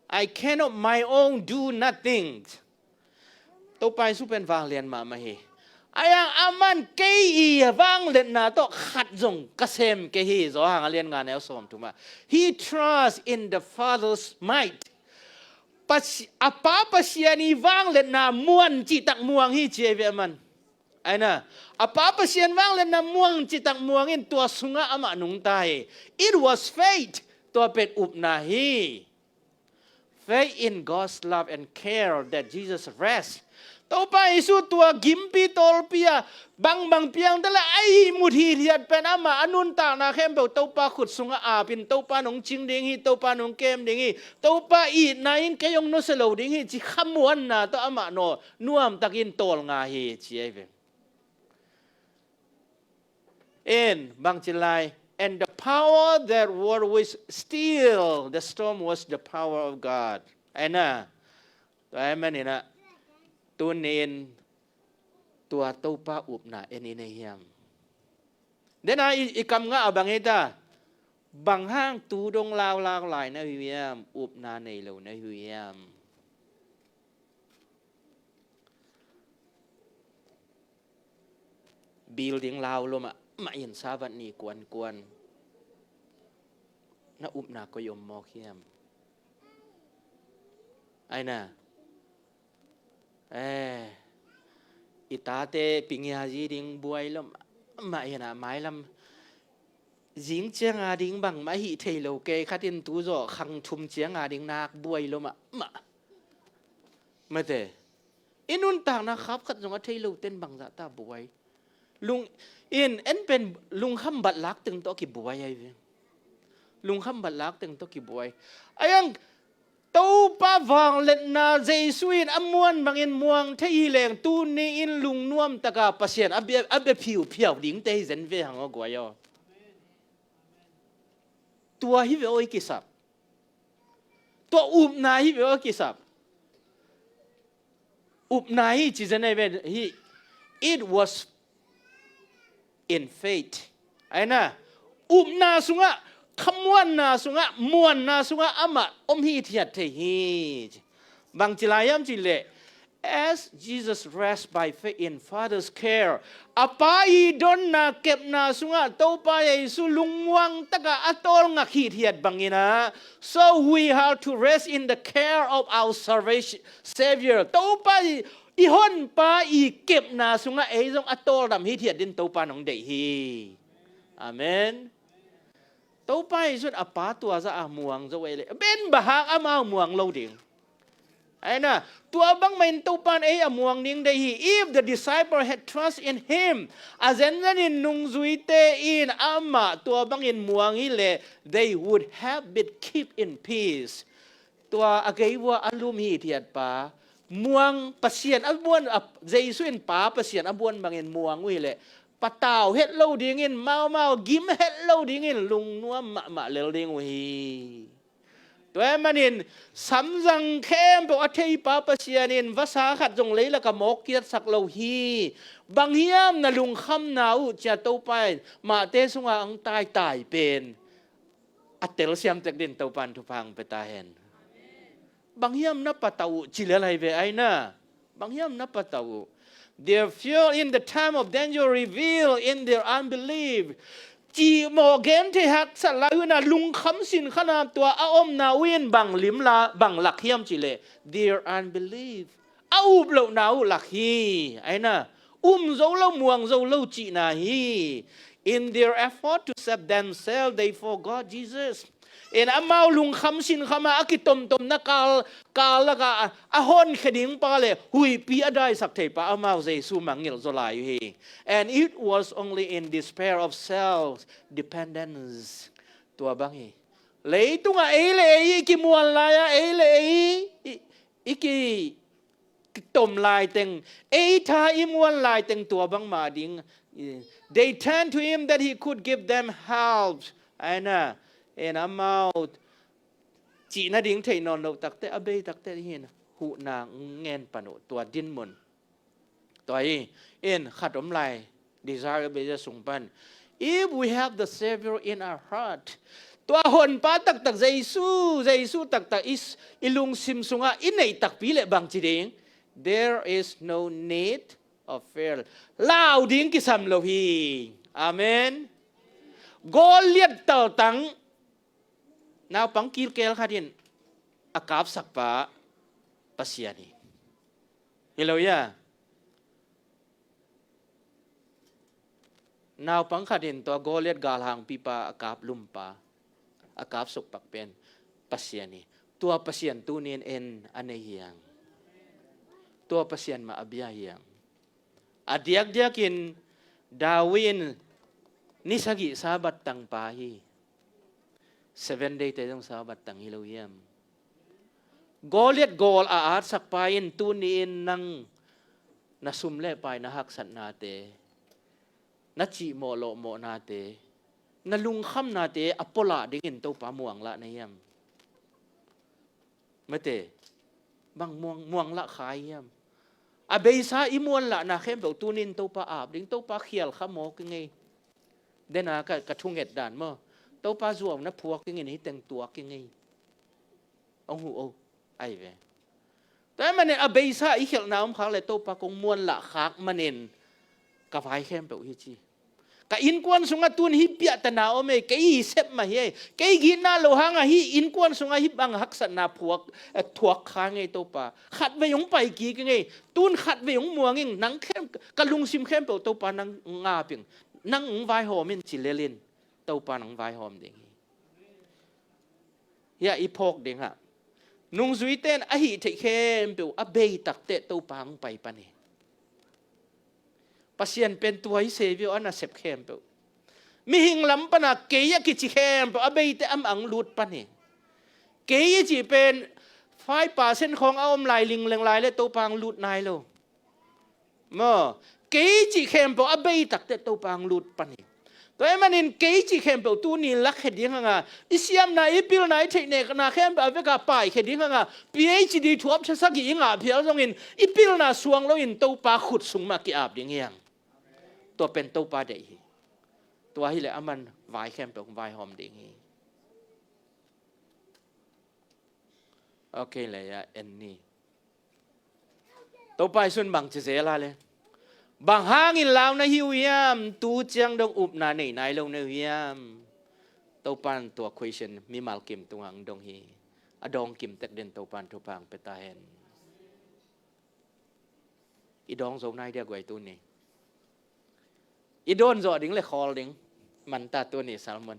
I cannot my own do nothing. Topa Jesu pen vanglian mahmah hi. A yang aman kei i vangliatna tawh khat zong ka sem kei hi. Zawhang a lian nga neu sawm thuma. He trusts in the Father's might. A Pa Pasian i vangliatna muan cihtak muang hi ci ei ve aman. Aina a Pa Pasian vangliatna muang cihtak muangin tua sungah amah nungta hi. It was faith. Tua pen upna hi. Faith in God's love and care that Jesus rest. Topa Jesu tua gimpi tawlpi a bangbang piangte la a ihmut hithiat pen amah a nuntakna khempeuh Topa khut sungah apin Topa nong cing ding hi, Topa nong kem ding hi, Topa itna in kei hong nusia lo ding hi ci khamuanna tawh amah naw nuamtakin tawlnga hi ci ei ve. In, bangci lai, and the power that was with still the storm was the power of God. Aina, tua ahih manin ah, tuni-in tua Topa upna en i nei hiam? Dena i, i kam ngah a bang hi ta, bang hang tu dong laulau lai na hi uh hiam, upna nei lo na hi uh hiam? Building lau lo mahmah in, Sabbath ni kuankuan, na upna koi om mawk hiam? Aina, eh, i tate pingia zi ding buai lo mahmah in ah, mailam zing cianga ding bangmah hih thei lo, kei khatin tu zawh khang thum cianga ding nak buai lo mahmah. Mate, i nuntakna khap khat zong a thei lo ten bangzah ta buai. Lung, in, en pen lungkham batlak teng tawh kibuai ahi ve. Lungkham batlak teng tawh kibuai. Ahi hang Topa vangliatna Jesu in a muan bangin muang thei hi leng, tuni-in lungnuam taka Pasian a bia, a bia phiuphiau dingte hi zen ve hang aw guai aw. Tua hi ve aw i kisap. Tua upna hi ve aw i kisap. Upna hi ci zen ahi ve hi. It was in faith. Aina, upna sungah, khamuanna sungah, muanna sungah amah om hithiat thei hi. Bangci lai hiam cih leh, as Jesus rests by faith in Father's care, a Pa i donna kepna sungah Topa Jesu lungmuang takah a tawlngak hithiat bangin ah, so we have to rest in the care of our salvation, Savior. Topa i, i honpa i kepna sungah ei zong a tawldam hithiat din Topa nong deih hi. Amen. Topa Jesu in a Pa tua zah a muang zo ei leh, ben bahak amau muang lo ding. Aina, tua bangmah in Topa in ei a muang ding deih hi. If the disciple had trust in him, a zenzen in nungzuite in amah tua bangin muang hi leh, they would have been kept in peace. Tua a gei vua a lum hithiat pa, muang Pasian a buan, a, Jesu in Pa Pasian a buan bangin muang uh hi leh, patau het lo dingin, maumau gim het lo dingin, lungnuam mahmah lel ding uh hi. Tua ahih manin, samzang khempeuh a theipa Pasian in vasa khat zong leilakah mawk kiatsak lo hi. Bang hiam na lungkhamna uh, ci-a Topa in Matthai sungah hong taitai pen a telsiam tek din Topa in thupha hong pia ta hen. Bang hiam na patau uh, ci lel ahi ve, Aina. Bang hiam na patau uh. Their fear in the time of danger reveal in their unbelief. Cihmawh genthei haksat lai uh in ah, lungkham sinkhana tua a omna uh in bang limla, bang lak hiam cih leh, their unbelief. A up lohna uh lak hi, Aina. Um zo lo, muang zo lo cihna hi. In their effort to save themselves, they forgot Jesus. In amau lungkham sinkham a, a kitomtomna kal, kal lakah a, a honkhia ding pa le huihpi a daisak thei pa amau Jesu mangngilh zaw lai uh hi. And it was only in despair of self-dependence. Tua bang hi. Leitungah ei le ei i kimuan lai-a, ei le ei i, i ki tom laiteng, ei tha i muan laiteng tua bangmah ding. They turned to him that he could give them help. Aina, in amau cihna ding theih nawn loh takteh, a bei takteh hi in, huhna ngen pan uh, tua dinmun. Tua hi in, khat om lai, desire of Asia sung pan. If we have the Savior in our heart, tua honpa taktak Jesu, Jesu taktak i, i lungsim sungah i neih takpi leh bangci ding? There is no need of fear. Lau ding kisam lo hi. Amen. Goliath taltang naupang kilkel khat in a kapsak pa Pasian hi. Hi lo hia? Naupang khat in tua Goliath galhangpipa a kaplumpa, a kapsuk pak pen Pasian hi. Tua Pasian tuni-in en a nei hiang. Tua Pasian mah a bia hiang. A diakdiakin David in ni sagih Sabbath tangpa hi. Seven day te zong Sabbath tang hi lo hiam? Goliath gawl a atsakpa in tuni-in nang na sum le pai, na haksatnate, na cihmawh lawhmawhnate, na lungkhamnate a pualah dingin Topa muanglah na hiam? Mate, bang muang, muanglah kha hiam? A beisa i muanlahna khempeuh tunin Topa ap ding, Topa khial kha mawk i ngei. Dena ka, ka thunget dan maw? Topa zuau na phuak i ngei, hih teng tuak i ngei. Ong huh o, ai ve. Tua ahih manin a beisa i khialhna om khak le Topa kong muanlah khak manin ka vai khempeuh hi ci. Ka innkuan sungah tun hih piahtana om ei, kei i sep mah hi ei, kei gitna lo hangah hih innkuan sungah hih bang haksatna phuak, eh, thuak kha ngei Topa. Khatvei hong pai kik i ngei, tun khatvei hong muang ing, nang khem, ka lungsim khempeuh Topa nang ngap ing, nang hong vaihawm in ci lelin Topa nang vaihawm ding hi. Hiah i phawk dingah nungzuite in a hih theih khempeuh a bei takteh Topa hong pai pan hi. Pasian pen tua hi se viau a nasep khempeuh. Mihing lam pana kei a kici khempeuh a beite amah hong lut pan hi. Kei i cih pen five percent khawng a om lai lingleng lai le Topa hong lut nai lo. Maw, kei cih khempeuh a bei takteh Topa hong lut pan hi. Tua ahih manin kei cih khempeuh tuni lakhia ding hanga, i siamna, i pilna, i theih nekna khempeuh a veka paikhia ding hanga, P H D thuap thasak hi i ngah phial zongin i pilna suang loin Topa khut sung mah ki-ap ding hi hang. Tua pen Topa deih hi. Tua hileh aman vai khempeuh hong vaihawm ding hi. Ok, le ya en ni. Topa i sun bang ci zel a le, bang hangin lau na hi uh hiam? Tu ciang dong upna nei nai lo na hi uh hiam? Topa in tua question mimal kim tungah hong dong hi. A dawng kim tek den Topa in thupha hong pia ta hen. I dawng zo nai dia guai tuni. I dawn zawh ding le khawl ding man ta tuni sermon.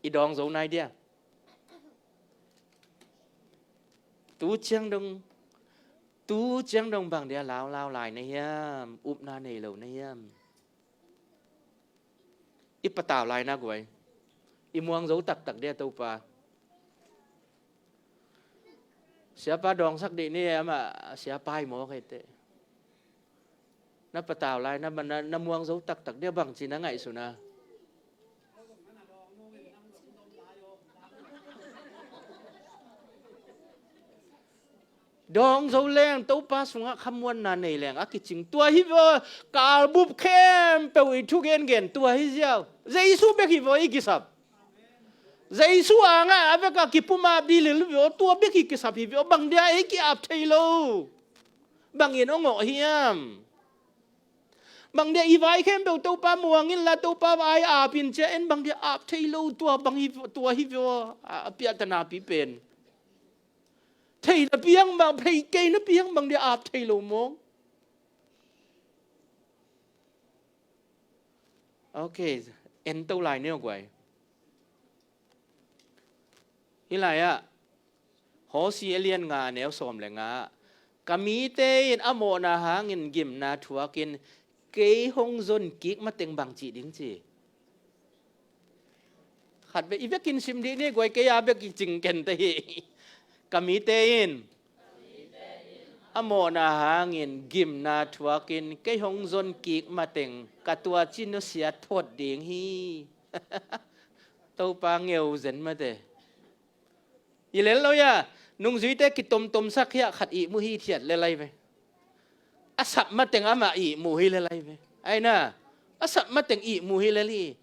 I dawng zo nai dia. Tu ciang dong, tu ciang dong bang dia laulau lai na hiam, upna nei lo na hiam? I patau lai na guai. I muang zo taktak dia Topa. Siapa dawngsak dih ni, amah siapa hi maw kei teh. Na patau lai, na, na, na muang zo taktak dia bangci na ngaihsun a. Dawng zo leng, Topa sungah khamuanna nei leng a kicing. Tua hi vaw, kalbup khempeuh i thugengen tua hi ziau. Jesu bek hi vaw i kisap. Jesu angah a veka kipumap dih lel hi vaw, tua bek hi kisap hi vaw. Bang dia ei ki-ap thei lo? Bangin ong awh hiam? Bang dia i vai khempeuh Topa muang inla, Topa vai ap in cia en, bang dia ap thei lo? Tua bang hi, tua hi vaw a, a piahtana pi pen. Thei na piang bang, thei kei na piang bang dia ap thei lo maw? Ok, en to lai neu guai. Hih lai-ah Hosea a lian nga a neu sawm le nga ah, ka mite in a mawhna hangin gimna thuakin kei hong zon kik mateng bang cih ding ci. Khat vei i vekin sim dih ni guai, kei a bek i cing ken ta hi. Ka mite in a mawhna hangin gimna thuakin kei hong zon kik mateng ka tuaci nusiat phot ding hi. Topa ngeu zen mate. I lel lo ia, nungzuite kitomtomsak hiah khat ihmu hithiat le lai ve. A sap mateng amah ihmu hi le lai ve. Aina, a sap mateng ihmu hi le lai.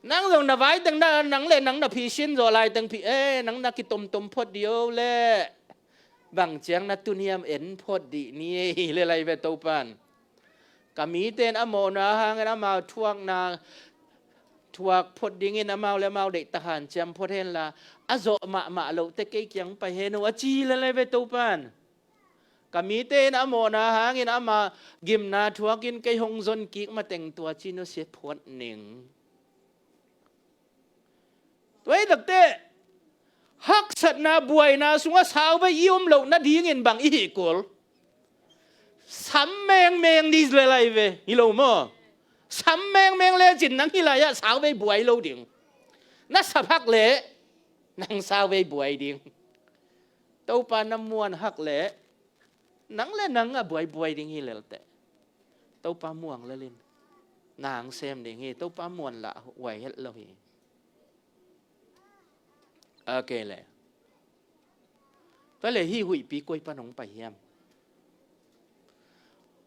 Nang zong na vaiteng na, nang le nang na phisin zawh laiteng phi, eh, nang na kitomtom phot dih o le. Bang ciang na tun hiam en phot dih ni hi le lai ve Topan. Ka mite in a mawhna hangin amau thuakna thuak phot dingin amau le amau deihtak hanciam phot henla, a zawh mahmah loh teh kei kiang pai hen o a ci le lai ve Topan. Ka mite in a mawhna hangin ama gimna thuakin kei hong zon kik mateng tuaci nusia phot ning. Tua hi takteh haksatna buaina sungah sauvei i om loh nadingin bang i hih kul? Sam mengmeng dih le lai ve, hi lo maw? Sam mengmeng lecin nang hih lai-ah sauvei buai lo ding. Na sap hak leh nang sauvei buai ding. Topa na muan hak leh nang le nang a buaibuai ding hi lel teh. Topa muang lel in. nang sem ding hi. Topa muan lah huai het lo hi. A kei le. Tua le hih huihpi koi pan hong pai hiam?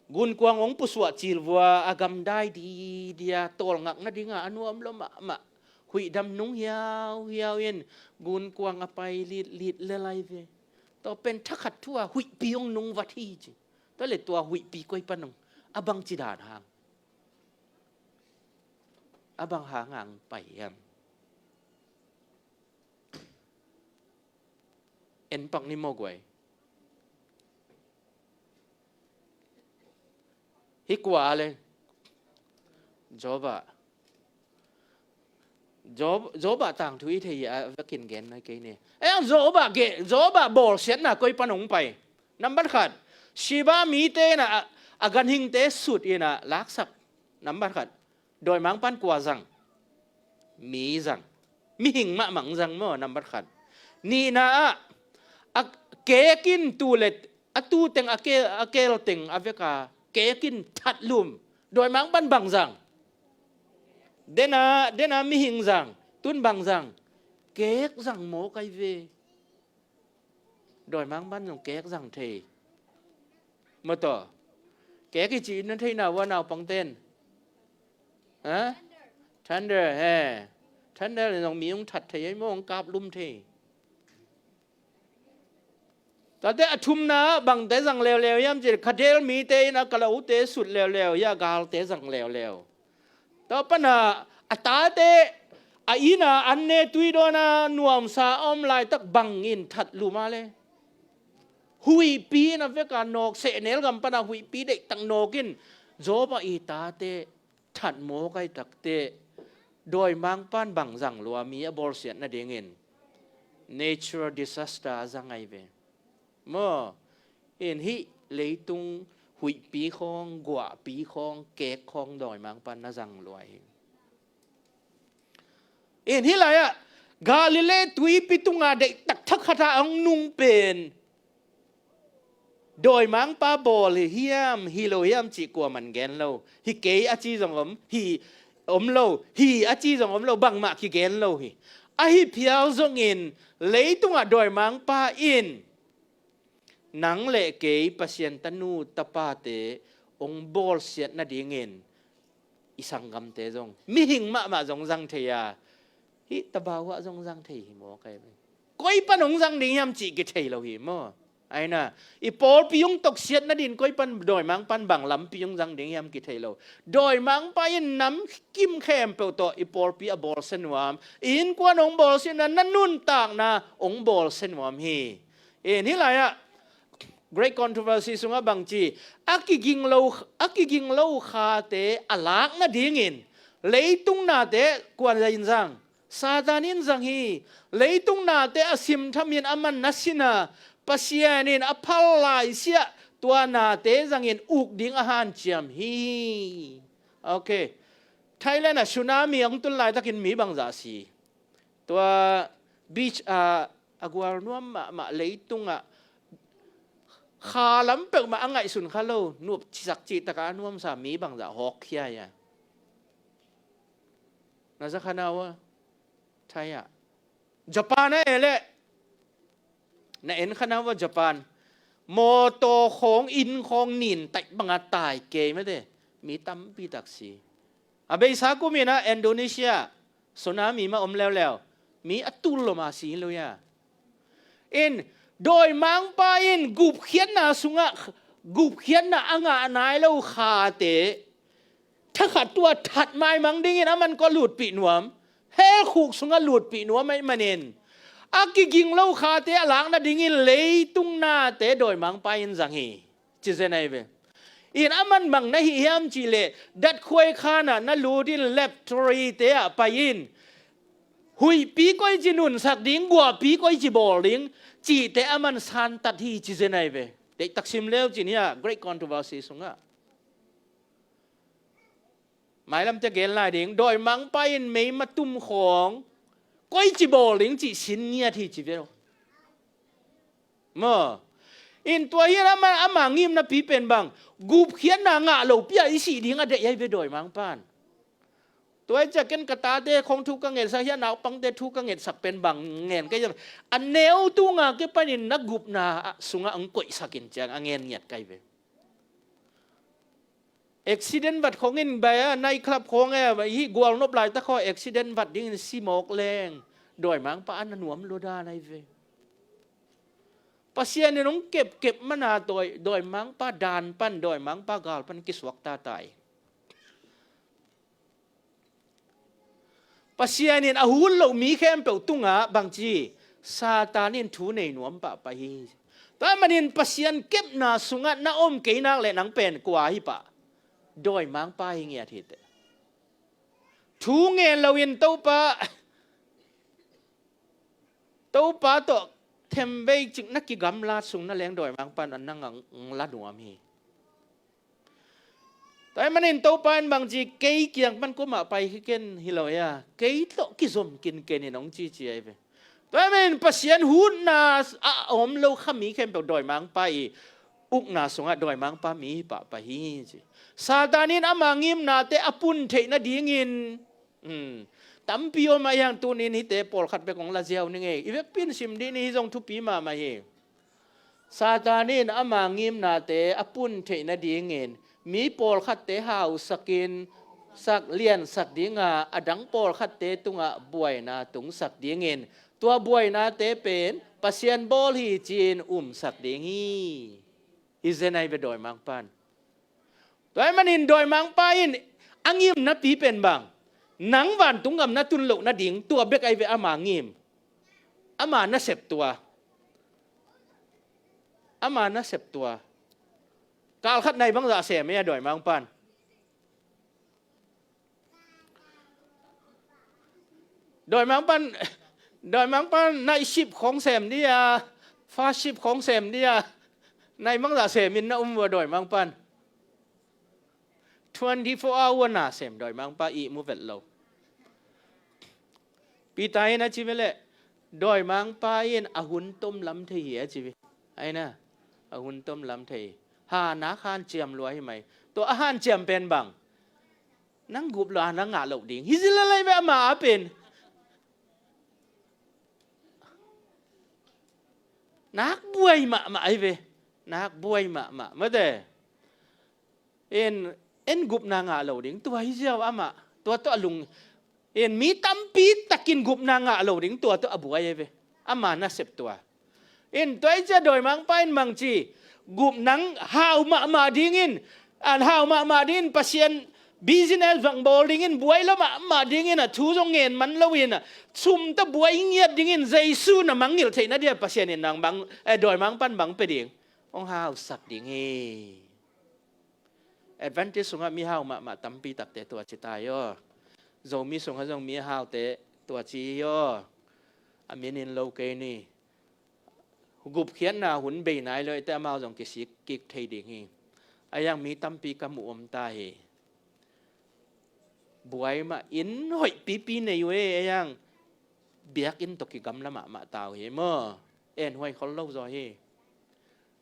Gunkuang hong pusuah cilvua a gamdai didia tawlngak nadinga a nuam lo mahmah huihdam nung hiauhiau in gunkuang a pai litlit le lai ve. Tua pen thakhat thu-a huihpi hong nungvat hi ci. Tua le tua huihpi koi pan hong, a bangci dan hang, a bang hang hong pai hiam? En pak ni maw guai. Hih kua le? Job ah. Job, Job ah tangthu i thei hi a, vekin gen nai kei ni. Eh, Job ah ge, Job ah bawlsiatna koi pan hong pai? Nambat khat, Sheba mite in a, a ganhingte sut in a laksak. Nambat khat, dawimangpan kua zang? Mi zang. Mihing mahmah zang maw, nambat khat. Nihna ah, a keek in tu le, a tu teng, a ke, a keel teng a veka keek in thatlum. Dawimangpan bang zang? Dena, dena mihing zang. Tun bang zang? Keek zang maw kai ve. Dawimangpan zong keek zang thei. Maw taw. Keek i ci in na theihna ua naupangten. Ha? Thunder, he. Thunder le zong mi hong that thei, ei maw hong kaplum thei. Tate a thumna bangte zang leuleu hiam ci, Khaldaite in a kalaute sut leuleu hi a, galte zang leuleu. Tua pana a tate a ina an ne tui dawna nuamsa a om laitak bangin thatlum a le. Huihpi in a veka nawk, sehnel gam pana huihpi deihtak nawkin Job a i tate that maw kai takte, dawimangpan bang zang lua mi a bawlsiat nadingin natural disaster a zang ai ve. Maw, in hih leitung huihpi khawng, guahpi khawng, keek khawng dawimangpan na zang lua hi. In hih lai-ah Galilee tuipi tunga deihtak thakhata hong nung pen dawimangpa bawl hi hiam, hi lo hiam cih kuaman gen lo. Hi kei a ci zong om, hi om lo, hi a ci zong om lo, bangmah kigen lo hi. Ahi phial zongin leitungah dawimangpa in nang le kei Pasian tanu tapate hong bawlsiat nadingin i sanggamte zong, mihing mahmah zong zang thei a, hih tabau ah zong zang thei hi maw kai ve. Koi pan hong zang ding hiam cih kithei lo hi maw. Aina, i pawlpi hong toksiat nadin koi pan dawimangpan bang lampi hong zang ding hiam kithei lo. Dawimangpa in nam kim khempeuh tawh i pawlpi a bawlsia nuam, i innkuan hong bawlsiatna, na nuntakna hong bawlsia nuam hi. In hih lai-ah Great Controversy sungah bangci, a kiging lo, a kiging lo khate a lak nadingin leitung nate kuan in zang, Satan in zang hi. Leitung nate a simthamin aman na sina, Pasian in a phal laisiah tua nate zangin uk ding a hanciam hi. Ok. Thailand ah tsunami hong tun laitakin mi bangzah si? Tua beach a, a gual nuam mahmah leitungah kha lam peuhmah a ngaihsun kha lo, nuap cisak cihtakah a nuamsa mi bangzah hawk khia ia. Na za kha na ua? Thai ah. Japan ah e leh. Na en kha na ua Japan? Mawtaw khawng, inn khawng nin taih banga tai kei mate. Mi tampi tak si. A beisa kumin ah Indonesia tsunami mah om leuleu. Mi a tul loma si lo ia. In, dawimangpa in gupkhiatna sungah, gupkhiatna a ngah nai lo khate thakhat tua that maimang dingin aman kua lutpih nuam, hell khuk sungah lutpih nuam ahih manin, a kiging lo khate a lak nadingin leitung nate dawimangpa in zang hi. Ci zen ahi ve. In aman bang na hih hiam cihleh, datkhuai khanah na lut in laboratory te ah pai in, huihpi koici nunsak ding, guahpi koici bawl ding cihte aman santat hi ci zen ahi ve. Deihtak sim leu cin hiah Great Controversy sungah. Mailamte gen lai ding, dawimangpa in meima tum khawng koici bawl ding cih sin ngiat hi ci ve lo. Maw. In tua hian ama, ama ngimna pi pen bang, gupkhiatna ngah lo pia i sih ding a deih ahi ve dawimangpan. Tua hi ciah ken ka tate khong thu ka ngetsak hi, a naupangte thu ka ngetsak pen bang ngen ka hiam? A neu tunga kipanin na gupna sungah hong koihsak in ciang a ngen ngiat ka hi ve. Accident vat khong in bai a, night club khong e, hih gualnop laitak khong accident vat dingin si mawk leng dawimangpa a na nuam lua dan ahi ve. Pasian in hong kepkep mana dawi, dawimangpa dan pan, dawimangpa gal pan kisuak tata hi. Pasian in a hut loh mi khempeuh tungah bangci, Satan in thu nei nuam pahpah hi. Tua manin Pasian kepna sungah na om kei nak leh nang pen kua hi pah? Dawimangpa hi ngiat hi teh. Thu ngen loin Topa, Topa tawh themvei cik na kigamlat sung na leng dawimangpa in a nang ang la nuam hi. Tua ahih manin Topa in bangci, kei kiang pan kumah pai hi ken hi lo hi a, kei tawh kizom kinken in hong cici ahi ve. Tua ahih manin Pasian hutna a om lo kha mi khempeuh dawimangpa i ukna sungah dawimangpa mi hi pahpah hi ci. Satan in ama ngimnate a pun theih nadingin, um, tampi om a, hiang tunin hihte pawlkhat bek hong la ziau ning ei. I vekpi in sim dih ni, hih zong thupi mahmah hi. Satan in ama ngimnate a pun theih nadingin mi pawlkhatte hausakin sak, liansak dinga, a dang pawlkhatte tungah buaina tungsak dingin, tua buainate pen Pasian bawl hi ci-in umsak ding hi. Hi zen ahi ve dawimangpa in. Tua ahih manin dawimangpa in a ngimnapi pen bang? Nang vantung gam na tun loh nading, tua bek ahi ve ama ngim. Ama nasep tua. Ama nasep tua. Kalkhat nai bangzah sem hi a dawimangpa in. Dawimangpa in, dawimangpa in night shift khong sem dih a, fast shift khong sem dih a, nai bangzah semin na um uh a dawimangpa in. Twenty-four hour na sem dawimangpa ihmu vet lo. Peter in a ci ve leh, dawimangpa in a hun tom lam thei hi a ci ve. Aina, a hun tom lam thei hi. Ha nak hanciam lua hi mai. Tua a hanciam pen bang? Nang gup lo a na ngah loh ding hi zila lai ve ama a pen. Nak buai mahmah ahi ve. Nak buai mahmah. Mate. En, en gupna ngah lo ding tua hi ziau amah. Tua tawh a lung. En mi tampi takin gupna ngah lo ding tua tawh a buai ahi ve. Ama nasep tua. En tua hi cia dawimangpa in bangci, gup nang hau mahmah dingin, an hau mahmah dingin Pasian business bang bawl dingin, buai lo mahmah dingin, a thu zong ngen man loin, a sum tawh buai ngiat dingin Jesu na mangngilh theihna dia Pasian in nang bang, eh, dawimangpa in bang pia ding? Hong hausak ding hi. Adventist sungah mihau mahmah tampi takte tua ci ta hi aw. Zomi sungah zong mihaute tua ci hi aw. A min in lo kei ni. Gupkhiatna hun bei nai lo i te amau zong kisik kik thei ding hi. A hiang mi tampi ka mu om ta hi. Buai mah inn hoih pipi nei uh e, a hiang biakinn tawh kigamla mahmah ta uh hi maw. En huai khol lo zaw hi.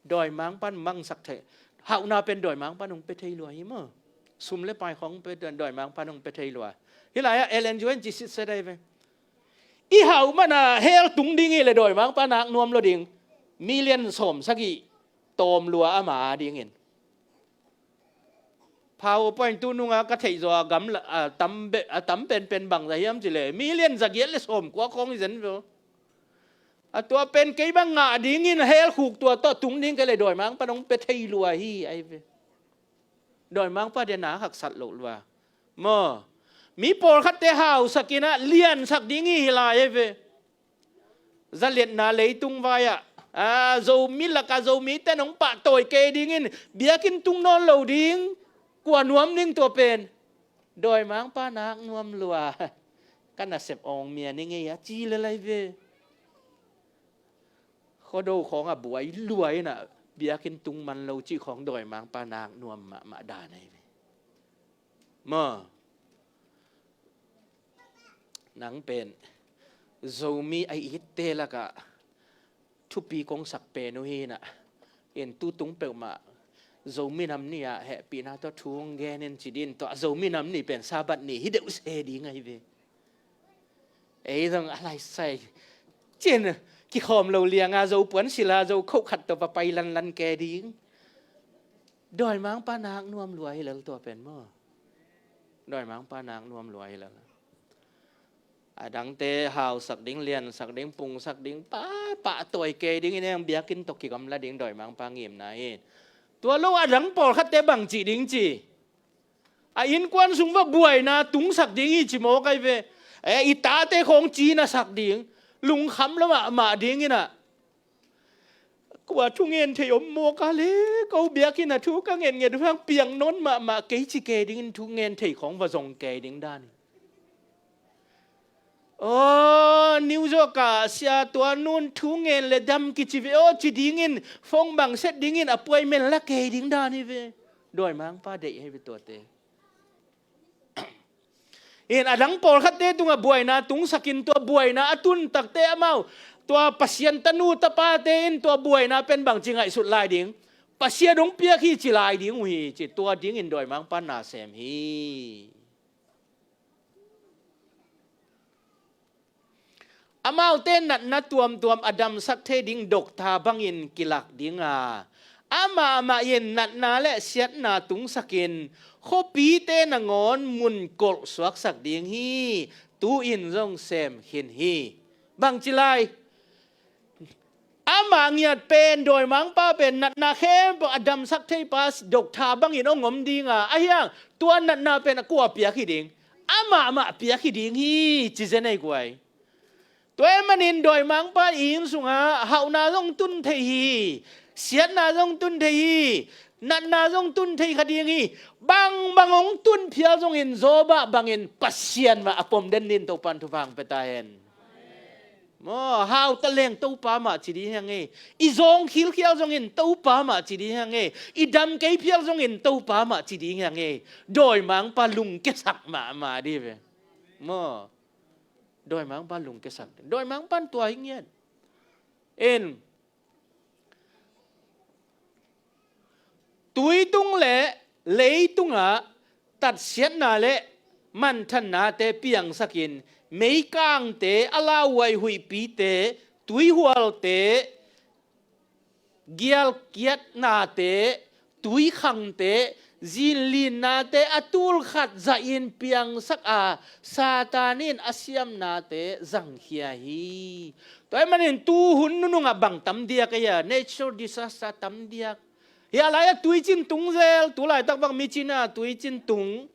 Dawimangpa in mangsak thei. Hauhna pen dawimangpa in hong pia thei lua hi maw. Sum le pai khong pe dawimangpa in hong pia thei lua. Hih lai-ah Ellen G. White in ci sitset ahi ve. I hauh mana hell tung ding hi le dawimangpa nak nuam lo ding. Million sawm sagih tawm lua ama dingin. PowerPoint tu nunga ka theih zaw a gam la, a tam be, a tam penpen bangzah hiam ci le million zagiat le sawmkua khawng hi zen ve aw. A tua pen kei bang ngah dingin hell khuk tua tawh tung ding kei le dawimangpa in hong pia thei lua hi ahi ve. Dawimangpa dia nak haksat loh lua maw. Mi pawlkhatte hausak in ah liansak ding hi hi lai ahi ve. Zaliatna leitung vai-ah, a, Zomi lakah Zomite in hong pahtawi kei dingin biakinn tung nawn lo ding, kua nuam ding tua pen? Dawimangpa nak nuam lua. Ka nasep awng mia ni ngei a ci le lai ve. Khuado khawng a buai lua in ah biakinn tung man lo cih khawng dawimangpa nak nuam mahmah dan ahi ve. Maw. Nang pen Zomi a itte lakah thupi kong sak pen uh hi in ah. In tutung peuhmah Zomi Nam Ni ah hehpihna tawh thu hong gen in ci ding, tua Zomi Nam Ni pen Sabbath ni hi deuh se ding ahi ve. Ei zong a lai sai cin kikhawm lo lianga zo puan sila zo khoh khat tawh va pai lanlan ke ding. Dawimangpa nak nuam lua hi lel tua pen maw. Dawimangpa nak nuam lua hi lel. A dangte hausak ding, liansak ding, pungsak ding, pa, pahtawi kei ding in, eng biakinn tawh kigamla ding dawimangpa ngimna hi. Tua lo a dang pawlkhatte bang cih ding ci. A innkuan sung va buaina tungsak ding hi ci mawk ahi ve. E, i tate khawng cinasak ding, lungkham lo mahmah ding in ah. Kua thungen thei om mawk a le, ko biakinn a thu ka ngetnget uh hang piang nawn mahmah kei ci kei dingin thungen thei khawng va zong kei ding dan hi. Aw, New York ah sia tua nun thungen le dam kici ve aw ci dingin, phone bang set dingin appointment la kei ding dan hi ve. Dawimangpa deih hi ve tuate. In a dang pawlkhatte tungah buaina tungsakin, tua buaina a tun takte amau tua Pasian tanu tapate in tua buaina pen bangci ngaihsut lai ding, Pasian hong piak hi ci lai ding uh hi ci, tua dingin dawimangpa na sem hi. Amaute natna tuamtuam a damsak thei ding dokta bangin kilak ding a, amah amah in natna le siatna tungsakin khuapite nangawn mun kolh suaksak ding hi. Tu-in zong sem khin hi. Bangci lai? Amah ngiat pen dawimangpa pen natna khempeuh a damsak thei pa dokta bangin hong om ding a, ahi hang tua natna pen a kua piak hi ding? Amah amah piak hi ding hi ci zen ei guai. Tua ahih manin dawimangpa in i inn sungah hauhna zong tun thei hi, siatna zong tun thei hi, natna zong tun thei kha ding hi. Bangbang hong tun phial zongin Job ah bangin Pasian mah a pom den dingin Topa'n thupha hong pia ta hen. Maw, hau ta leng Topa mah ci ding hi hang e. I zawng khilkhial zongin Topa mah ci ding hi hang e. I dam kei phial zongin Topa mah ci ding hi hang e. Dawimangpa lungkiasak mahmah ding ve. Maw, dawimangpa lungkiasak. Dawimangpa'n tua hi ngiat. In tuitung le leitungah tatsiatna le manthannate piangsakin, meikangte, a lauhuai huihpite, tuihualte, gialkiatnate, tuikhangte, zinlinnate a tul khat zahin piangsak a, Satan in a siamnate zangkhia hi. Tua ahih manin tuhun nunungah bang tam diak ei a, natural disaster tam diak. Hih a lai-ah tuicin tung zel, tu laitak bang micin a tuicin tung.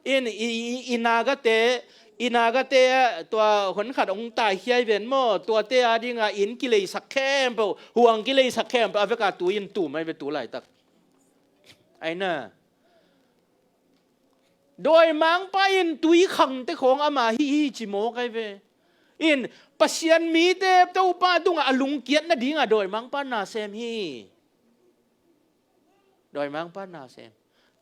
In i, i, i nagate, i nagate tua hun khat hong taikhia hi ven maw, tuate a dingah inn kileisak khempeuh, huang kileisak khempeuh a vekah tui in tum ahi ve tu laitak. Aina. Dawimangpa in tuikhangte khawng ama hi hi ci mawk ahi ve. In Pasian mite Topa tungah a lungkiat nadingah dawimangpa na sem hi. Dawimangpa na sem.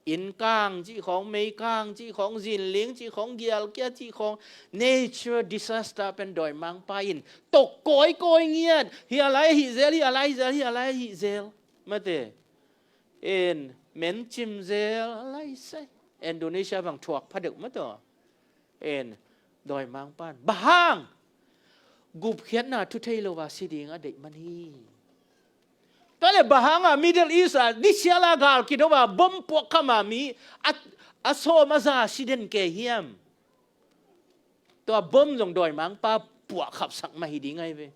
Innkang cih khawng, meikang cih khawng, zinling cih khawng, gialkia cih khawng, nature disaster pen dawimangpa in tok kawikawi ngiat. Hih a lai hih zel, hih a lai hih zel, hih a lai hih zel. Mate. In mencim zel a lai sai. Indonesia bang thuak pha deuh mataw. In dawimangpa'n bang hang gupkhiatna thu thei lo a si ding a deih man hi. Tua le bang hang a Middle East a disial a gal kido a bom puakkham a mi a, a sawm a za si den kei hiam? Tua bom zong dawimangpa puahkhapsak mah hi ding ahi ve.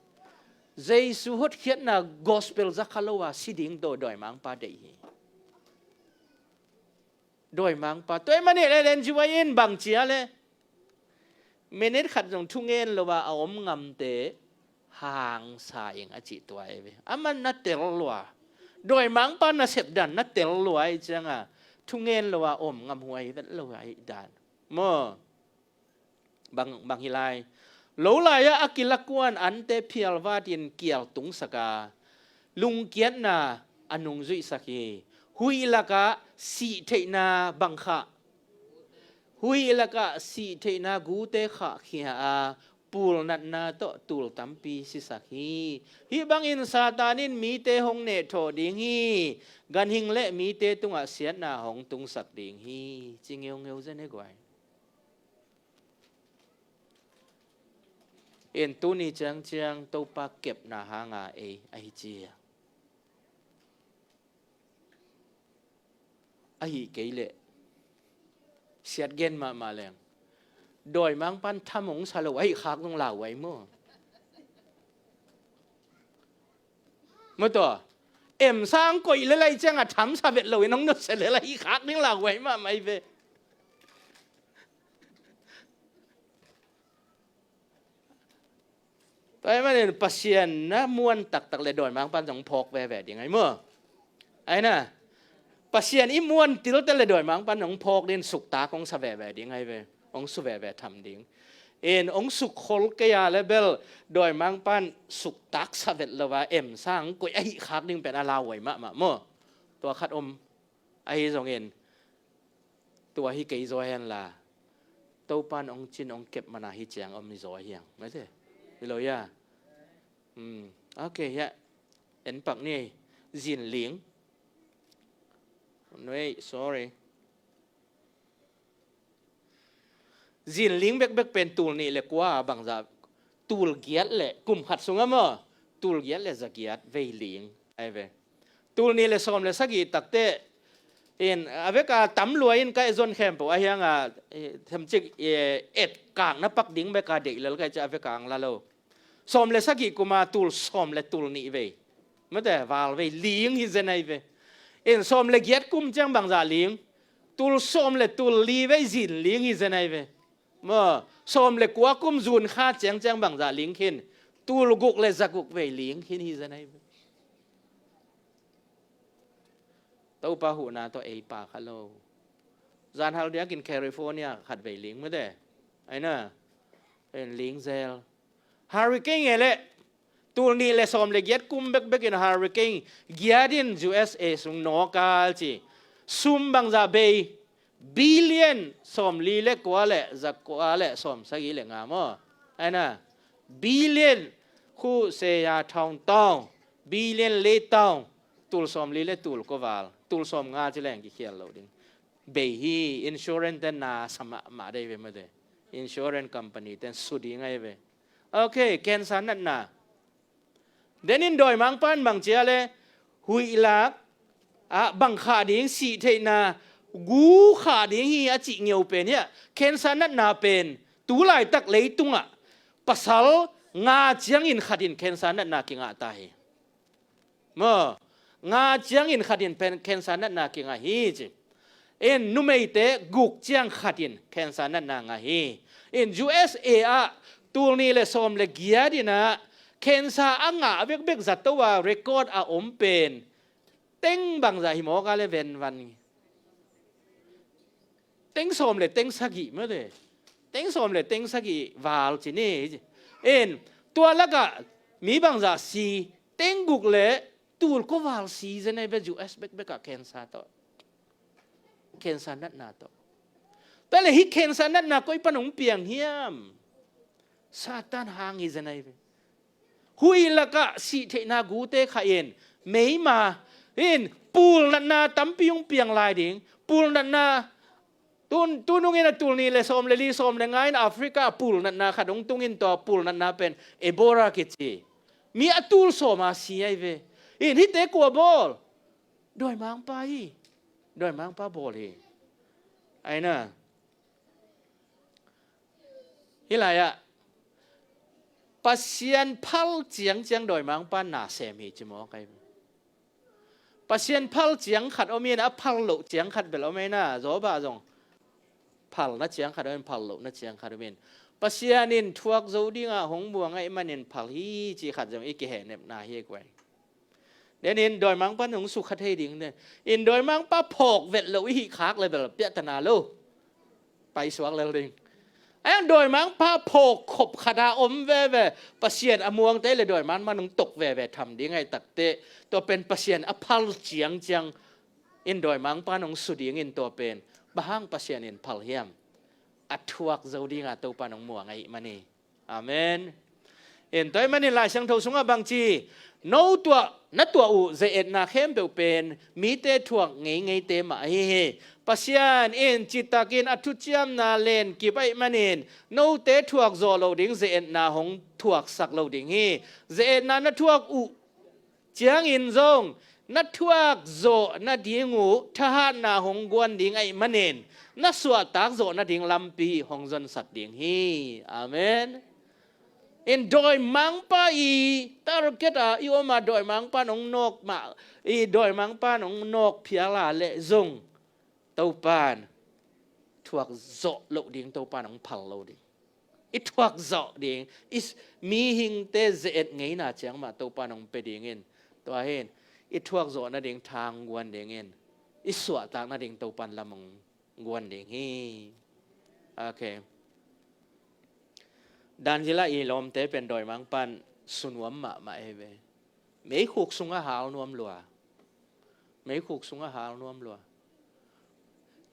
Jesu hotkhiatna gospel za kha lo a si ding tawh dawimangpa deih hi. Dawimangpa. Tua ahih manin Ellen G. White in bang ci a le, minute khat zong thungen lo a a om ngamte hangsa ing a cih tua ahi ve. Aman na tel lua. Dawimangpa nasep dan na tel lua ahi cianga thungen lo a om ngam huai vet lo ahi dan. Maw. Bang, bang hi lai. Lo lai-ah a kilakuan ante phialvatin kial tungsak a, lungkiatna a nungzuihsak hi. Huih lakah sih theihna bang khah? Huih lakah sih theihna gute khahkhia a, pulnatna tawh tul tampi sisak hi. Hih bangin Satan in mite hong nehthawh ding hi. Ganhing le mite tungah siatna hong tungsak ding hi, ci ngeungeu zen e guai. En tuni ciangciang Topa kepna hanga ei ahi ci a, ahi kei leh siat gen mahmah leng dawimangpan tham hong sa lo ahi khak dong lauhuai maw? Maw tua, em sang koih le lai cianga tham sa vet lo in hong nusia le lai khak ding lauhuai mahmah hi ve. Tua ahih manin Pasian na muan taktak le dawimangpan zong phawk veve ding ahi maw? Ahi na, Pasian i muan tilte le dawimangpan hong phawk ding, suktak hong sa veve ding ahi ve. Hong su veve tham ding. In hong sukkhol kei a le bel dawimangpan suktak sa vet lo a em sang koih ahi khak ding pen a lauhuai mahmah maw? Tua khat om. Ahi zongin tua hi kei zaw henla, Topan hong cin hong kep mana hi ciang om hi zaw hiang. Mate? Hi lo ya. Hmm. Ok, ya. En pak ni. Zinling. Wait, sorry. Zinling bekbek pen tul nih le kua bangzah, tul giat le kum khat sungah maw, tul giat le za giat vei ling ahi ve. Tul nih le sawm le sagih takte in a veka tam lua in ka zon khempeuh ahi hanga, eh, themcik, eh, et kak na pak ding beka deih lel ka ci a veka ang la lo. Sawm le sagih kuma tul sawm le tul nih vei. Mate, val vei ling hi zen ahi ve. In sawm le giat kum ciang bangzah ling? Tul sawm le tul li vei zinling hi zen ahi ve. Maw, sawm le kua kum June kha ciangciang bangzah ling khin? Tul guk le za guk vei ling khin hi zen ahi ve. Topa huhna tawh ei pak kha lo. Zanhal diakin California khat vei ling mate. Ahi na, en ling zel. Hurricane e le, tul nih le sawm le giat kum bekbek in hurricane giat in U S A sung nawkal ci. Sum bangzah bei? Billion sawm li le kua le za kua le sawm sagih le nga maw? Ahi na, billion khu se ya thawng tawng, billion le tawng, tul sawm li le tul kua val, tul sawm nga ci leng kikhial lo ding. Bei hi, insurance ten na sa mahmah dei ve mate. Insurance company ten su ding ahi ve. Ok, cancer natna. Denin dawimangpan bang ci a le, huih lak ah bang khah ding, sih theihna gu khah ding hi a cih ngeu pen hiah, cancer natna pen tu laitak leitungah pasal nga ciangin khat in cancer natna kingah ta hi. Maw, nga ciangin khat in pen cancer natna kingah hi ci. In numeite guk ciang khat in cancer natna ngah hi. In U S A ah tul nih le sawm le giat in ah cancer a ngah bekbek zato a record a om pen teng bangzah hi mawk a le venvan. Teng sawm le teng sagih mate. Teng sawm le teng sagih val ci ni. In tua lakah mi bangzah si? Teng guk le tul kua val si zen ahi ve U S bekbek ah cancer tawh. Cancer natna tawh. Tua le hih cancer natna koi pan hong piang hiam? Satan hang hi zen ahi ve. Huih lakah sih theihna gute khah in, meima in pulnatna tampi hong piang lai ding. Pulnatna tun, tunungin a tul nih le sawm le li, sawm le nga in Africa pulnatna khat hong tungin tua pulnatna pen Ebola kici. Mi a tul sawm a si ahi ve. In hihte kua bawl? Dawimangpa hi. Dawimangpa bawl hi. Ahi na. Hih lai-ah Pasian phal ciangciang dawimangpa na sem hi ci mawk ahi. Pasian phal ciang khat om in a phal loh ciang khat bel om ahi na, Job ah zong phalna ciang khat om in, phal lohna ciang khat om in. Pasian in thuak zo dingah hong muang ahih manin phal hi ci khat zong i kihehnepna hi guai. Denin dawimangpa nung sukha thei ding de. In dawimangpa phawk vet lo i hih khak le bel piahtana lo. Paisuak lel ding. Ayan dawimangpa phawk khop khata om veve. Pasian a muangte le dawimangpa nung tok veve tham ding ahi takte. Tua pen Pasian a phal ciangciang in dawimangpa nung su dingin tua pen. Bang hang Pasian in phal hiam? A thuak zo dinga Topa nung muang ahih manin. Amen. In tua ahih manin Lai Siangtho sungah bangci, no tuah, na tuah uh ze-etna khempeuh pen mite thuak ngeingeite mah ahi hi. Pasian in citakin a thuciamna lenkip ahih manin note thuak zawh loh ding ze-etna hong thuaksak lo ding hi. Ze-etna na thuak uh ciangin zong na thuak zawh nading uh thahatna hong guan ding ahih manin na suahtak zawh nading lampi hong zonsak ding hi. Amen. In dawimangpa i target a i om a, dawimangpa nong nawk mah, i dawimangpa nong nawk phial a leh zong Topan thuak zawh loh ding, Topan hong phal lo ding. I thuak zawh ding, i s-, mihingte ze-et ngeina ciang mah Topan hong pia dingin, tua hin i thuak zawh nading tha hong guan dingin, i suahtak nading Topan lam hong guan ding hi. Okay. Danzila i lawmte pen dawimangpan sunuam mahmah ei ve. Meikhuk sungah hal nuam lua. Meikhuk sungah hal nuam lua.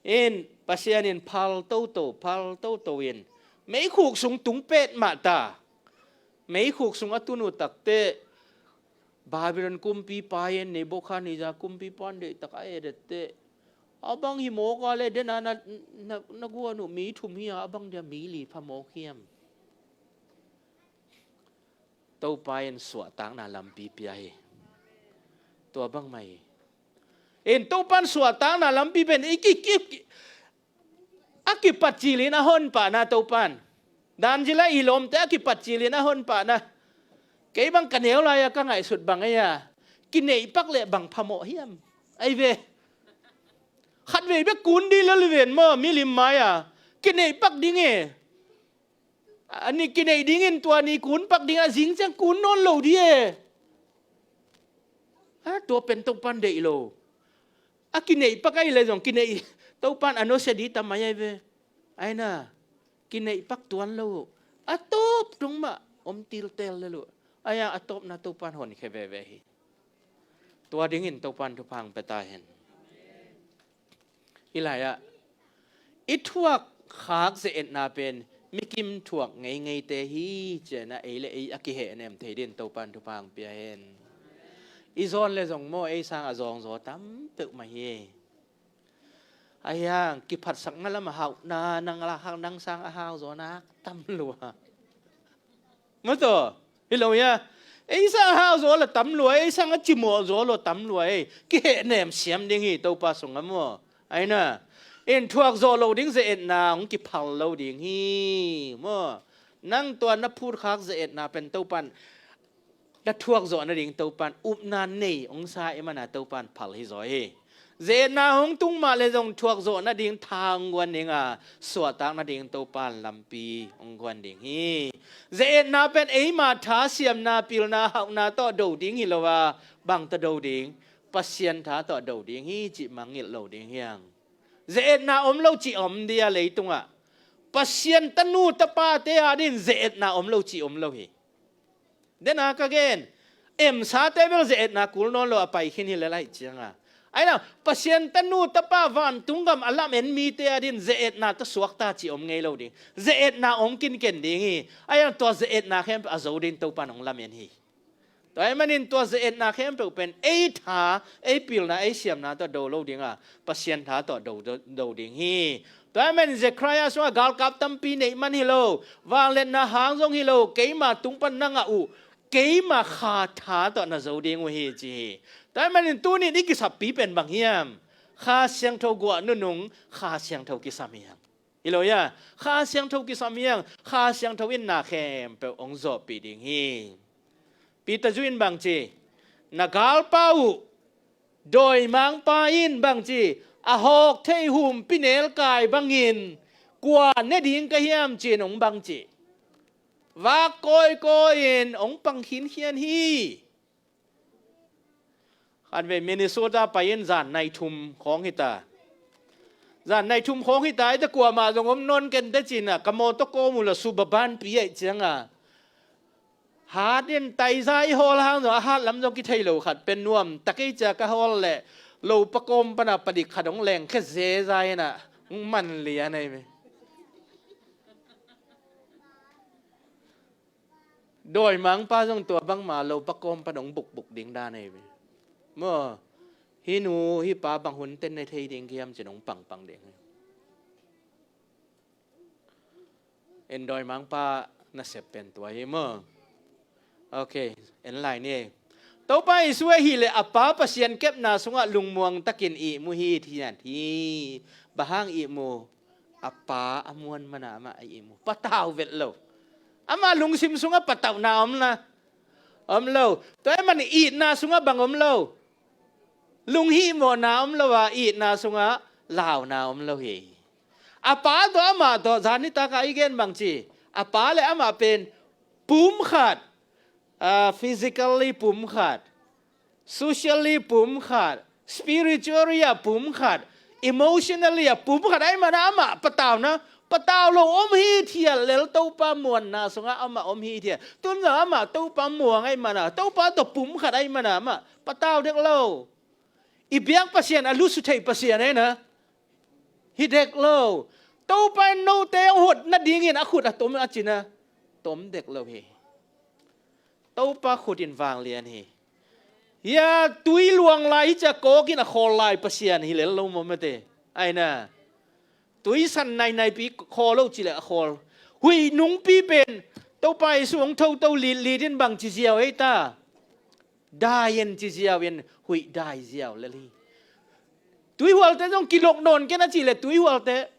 In Pasian in phal toto, phal toto in meikhuk sung tung pet mah ta. Meikhuk sung a tun uh takteh Babylon kumpipa in, Nebuchadnezzar kumpipa in deihtak a et etteh, a bang hi mawk a leh dena na, na, na guan uh mi thum hi a, a bang dia mi li pha mawk hiam? Topa in suahtakna lampi pia hi. Tua bangmah hi. In Topan suahtakna lampi pen i ki, ki, ki, a kipat cilin a honpahna Topan. Danzila i lawmte a kipat cilin a honpahna. Kei bang ka neu lai-a ka ngaihsut bang ei a, kineihpak leh bang phamawh hiam? Ei ve. Khatvei bek kun dih lel ven maw, milim mai-a. Kineihpak ding e. A ni kineih dingin tua ni kun pak ding a, zing ciang kun nawn lo dih e. A tua pen Topan deih lo. A kineih pak ahih leh zong kineih, Topan a nusia dih ta mai ai ve. Ai na, kineih pak tuan lo. A tawp tung mah om tiltel lel uh. Ai a, a tawpna Topan honkhia veve hi. Tua dingin Topan thupha hong pia ta hen. Hih lai-ah i thuak khak ze-etna pen mikim thuak ngeingeite hi, ci-in a ei le ei a kihehnem thei dingin Topan thupha hong pia hen. I zawn le zong maw, ei sang a zawngzaw tam peuhmah hi. Ahi hang kiphatsakna lam a hauhna, nang la hang nang sang a hauzawhna tam lua. Maw taw, hi lo hia? Ei sang a hauzaw la tam lua, ei sang a cimawh zaw la tam lua, ei kihehnem siam ding hi Topa sungah maw. Ai na, in thuak zawh lo ding ze-etna hong kiphal lo ding hi maw. Nang tua na phutkhak ze-etna pen Topan na thuak zawh nading Topan upna nei hong sa i mana Topan phal hi zaw hi. Ze-etna hong tung mah le zong thuak zawh nading tha hong guan ding a, suahtak nading Topan lampi hong guan ding hi. Ze-etna pen eima tha siamna, pilna, hauhna tawh do ding hi lo a, bang tawh do ding? Pasian tha tawh do ding hi cih mangngilh lo ding hi hang. Ze-etna om lo cih om dia leitungah? Pasian tanu tapate adin ze-etna om lo cih om lo hi. Dena ka gen, emsate bel ze-etna kul nawn lo a pai khin hi le lai cianga. Aina, Pasian tanu tapa vantung gam a lamen mite adin ze-etna tawh suakta ci om ngei lo ding. Ze-etna om kinken ding hi. Aina tua ze-etna khempeuh a zo ding Topan hong lamen hi. Tua ahih manin tua ze-etna khempeuh pen ei tha, ei pilna, ei siamna tawh do lo dinga, Pasian tha tawh do, do, do ding hi. Tua ahih manin Zekhariah sungah galkap tampi neih man hi lo, vangliatna hang zong hi lo, keima tung pan na ngah uh, keima Kha tha tawh na zo ding uh hi ci hi. Tua ahih manin tunin i kisappi pen bang hiam? Kha Siangtho guah nunung, Kha Siangtho kisam hiam? Hi lo hia? Kha Siangtho kisam hiam? Kha Siangtho in na khempeuh hong zawhpih ding hi. Peter zu in bang ci? Na galpa uh dawimangpa in bang ci? A hawk thei humpi nelkai bangin kua ne ding ka hiam ci-in hong bang ci? Vak kawikawi-in hong pang khinkhian hi. Khatvei Minnesota pai-in zan nai thum khawng hita. Zan nai thum khawng hita, ita kuamah zong om nawn kente cina, ka mawtaw kawm uhla subabanpi aih cianga hat in taiza i hawl hang zong a hat lam zong kithei lo khat pen nuam takei cia ka hawl leh lopa kawm pana padik khat hong lengkhia zeza ina hong man lian ahi ve. Dawimangpa zong tua bangmah lo, pakawm pan hong bukbuk ding dan ahi ve. Maw, hih nu hih pa bang hun ten na thei ding kiam cin hong pangpang ding. En dawimangpa nasep pen tua hi maw. Ok, en lai ni. Topa Jesu ahih leh a Pa Pasian kepna sungah lungmuang takin ihmu hithiat hi. Bang hang ihmu? A Pa a muan mana amah a ihmu. Patau vet lo. Amah lungsim sungah patauhna om na? Om lo. Tua ahih manin itna sungah bang om lo? Lunghihmawhna om lo a, itna sungah launa om lo hi. A Pa tawh amah tawh zan nitak a i gen bangci, a Pa le amah pen pum khat, ah, physically pum khat, socially pum khat, spiritually a pum khat, emotionally a pum khat ahih mana amah patauna, patau lo om hithiat lel. Topa muanna sungah amah om hithiat. Tun zong amah Topa muang ahih mana, Topa tawh pum khat ahih mana amah patau dek lo. I biak Pasian a lusu thei Pasian ahi na. Hi dek lo. Topa in note hong hot nadingin a khut a tom a cina tom dek lo hi. Topa khut in vanglian hi. Hia tui luang lai hi cia kawkin a khawl lai Pasian hi lel lo maw mate. Aina. Tui san nainaipi khawl lo cileh a khawl. Huih nungpi pen Topa Jesu hong thoto litlit in bangci ziau ei ta. Dai en ci ziau in huih dai ziau lel hi. Tuihualte zong kilok nawn ken a cih leh tuihualte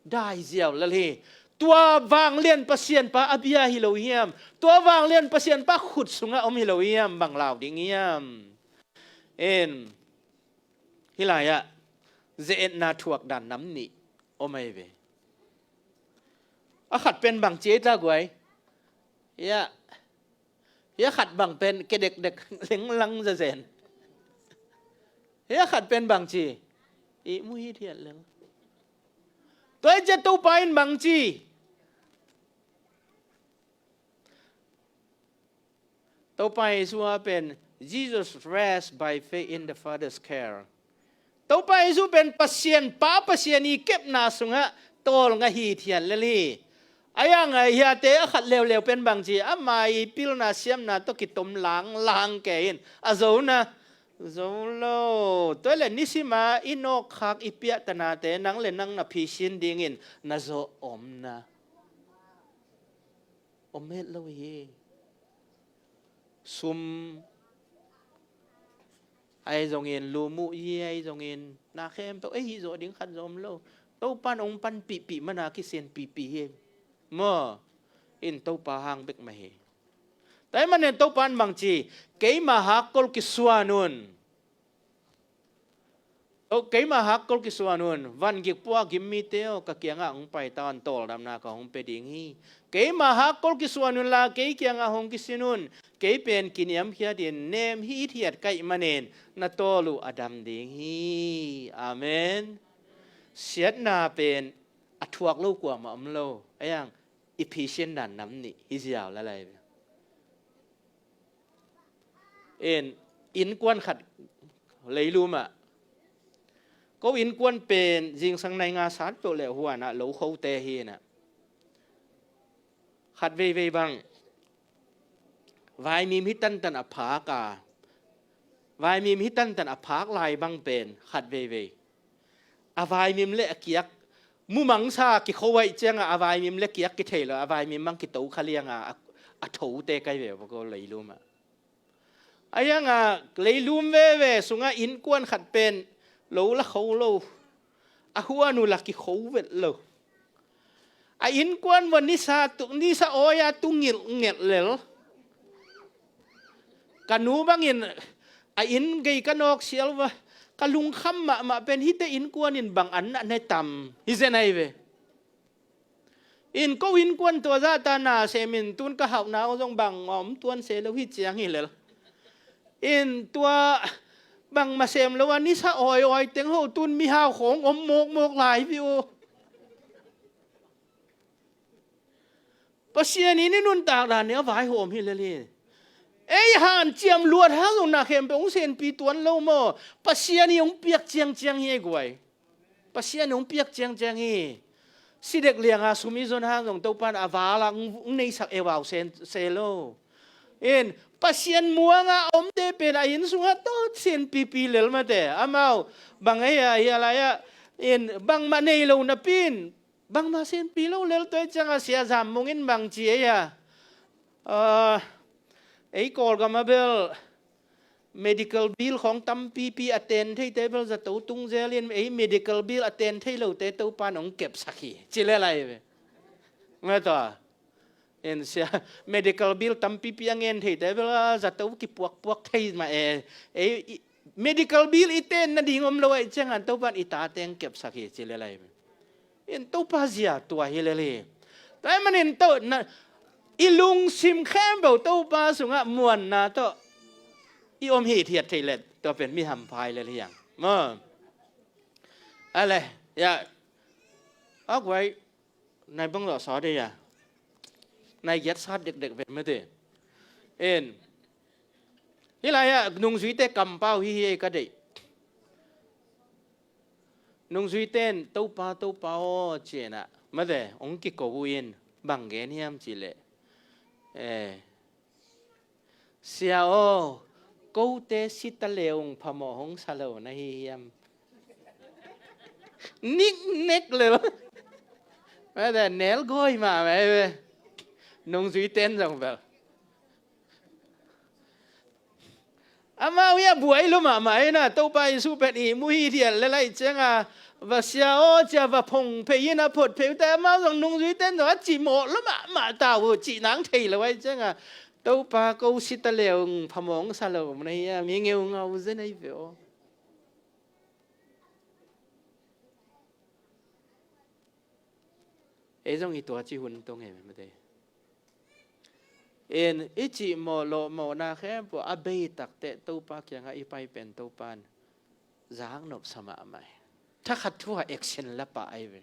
dai ziau lel hi. Tua vanglian Pasian pa a bia hi lo hiam? Tua vanglian Pasian pa khut sungah om hi lo hiam? Bang lau ding hiam? En hih lai-ah ze-etna thuak dan nam nih om ahi ve. A khat pen bang ci ei ta guai? Ia Hia khat bang pen kedekdek lenglang zazen. Hia khat pen bang ci? Ihmu hithiat lel. Tua hi ciah Topa in bang ci? Topa Jesu a pen Jesus rest by faith in the Father's care. Topa Jesu pen Pasian pa, Pasian i kepna sungah tawlnga hithiat lel hi. A yang a hiate a khat leuleu pen bang ci? Ama i pilna siamna tawh kitom langlang kei in a zona zo lo. Tua le nisima i nawkkhak i piahtanate nang le nang na phisin dingin na zawh omna om het lo hi. Sum ahi zongin, lumuh hi ahi zongin, na khempeuh ei hih zawh ding khat zong om lo. Topan hong panpihpih mana kisianpihpih hi. Maw in Topa hang bek mah hi. Tua ahih manin Topan bang ci? Keima hakkol kisuan un. Keima hakkol kisuan un. Van gik puak gim mite aw, ka kiangah hong pai ta un, tawldamna ka hong pia ding hi. Keima hakkol kisuan unla kei kiangah hong kisin un. Kei pen kiniamkhiatin nem hithiat ka hih manin na tawl uh a dam ding hi. Amen. Siatna pen a thuak lo kuamah om lo. A yang i phisian dan nam nih hi ziau lalai ve. In innkuan khat leilumah, ko innkuan pen zingsang nai nga sat peuh le huanah lo khote hinah, khat veivei bang vaimim hi tantan a phak a, vaimim hi tantan a phak lai bang pen khat veivei a vaimim le a kiak mumangsa kikho aih cianga a vaimim le kiak kithei lo, a vaimim bang kito kha lianga a, a thote kai ve bako leilumah. A yanga leilum veve sunga innkuan khat pen lo la kho lo, a huan uh la kikho vet lo. A innkuan vua nisa tu, nisa awia tu ngilh ngelh lel. Ka nu bangin a inn gei ka nawk sial vua, ka lungkham mahmah pen hite innkuan in bang an na ne tam hi zen ahi ve. In ko innkuan tua zahta na semin tun ka hauhna aw zong bang om tuan se lo hi ciang hi lel. In tua bang ma sem lo a nisa awi awi teng ho tun mihau khawng om mawkmawk lai vi uh. Pasian in i nuntak dan ni a vaihawm hi lel hi. Ei hanciam luat hang zong na khempeuh hong senpi tuan lo maw? Pasian hi hong piak ciangciang hi ei guai. Pasian hong piak ciangciang hi. Si dek lianga sum i zon hang zong Topa in a vala ng, ng neisak e vau sen se lo. In, Pasian muanga omte pen a inn sungah tawt sin pipi lel mate. Amau, bang ei a, hia lai a, in, bangmah nei lo napin, bangmah sin pi lo lel tua i cianga sia zam mungin bang ci ei a. Ah, ei Kawlgam a bel medical bill khawng tampipi a ten theite bel zato tung zelin ei medical bill a ten thei lote Topa in hong kepsak hi. Ci le lai ve. Mata. En sia medical bill tampipi a ngen theite bel zato kipuakpuak thei mah e. Ei i, medical bill i ten nading om lo a i ciangan Topa in i tate hong kepsak hi. Ci le lai ve. In Topa zia tua hi lel hi. Tua ahih manin to, na, i lungsim khempeuh Topa sungah muanna tawh i om hithiat thei let tua pen mi hampha hi lel hi hang. Maw. Ale, ya. A guai, nai bang zawh sawt hi ya. Nai giat sat dekdek ve mate. In. Hih lai-ah nungzuite kampau hi hi ei ka deih. Nungzuite in Topa, Topa aw ci-in ah mate hong kiko uh in bang gen hiam cih leh, eh, Sia aw, kote si ta le ung phamawh hong sa lo na hi hiam? Niknek lel. Mate nelgawi mahmah ei ve. Nungzuite in zong bel Amau hi a buai lua mahmah hi na, Topa Jesuh pen ihmu hithiat le lai cianga va sia aw cia va phong phei in a phot phei uh te amau zong nungzuite in zong a cimawh lua mahmah ta uh cih nang thei lo ahi cianga Topa ko si ta le ung phamawh hong sa lo na hi a mi ngeungau zen ahi ve aw. Ei zong i tua ci hun tong e mate. In i cihmawh lawhmawhna khempeuh a bei takteh Topa kiangah i pai pen Topa in zaknop sa mahmah hi. Thakhat thu-ah action la pah ahi ve.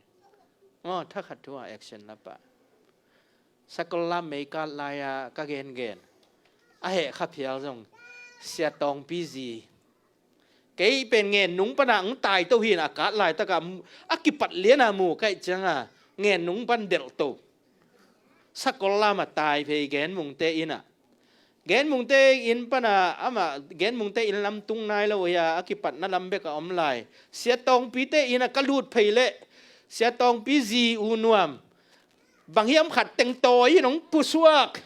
Maw, thakhat thu-ah action la pah. Sakol lam meikat lai-a ka gengen a heh kha phial zong Sia Tawngpi zi Kei pen ngen nung pana ng tai to hin a kat laitakah a kipat liana mu kaih cianga ngen nung pan delh to. Sakol lama tai phei genmungte ina genmungte in pana ama genmungte in lam tung nai lo hia a kipatna lam beka om lai. Sia Tawngpite ina ka lut phei leh Sia Tawngpi zi u nuam bang hiam khat teng tawi in hong pusuak.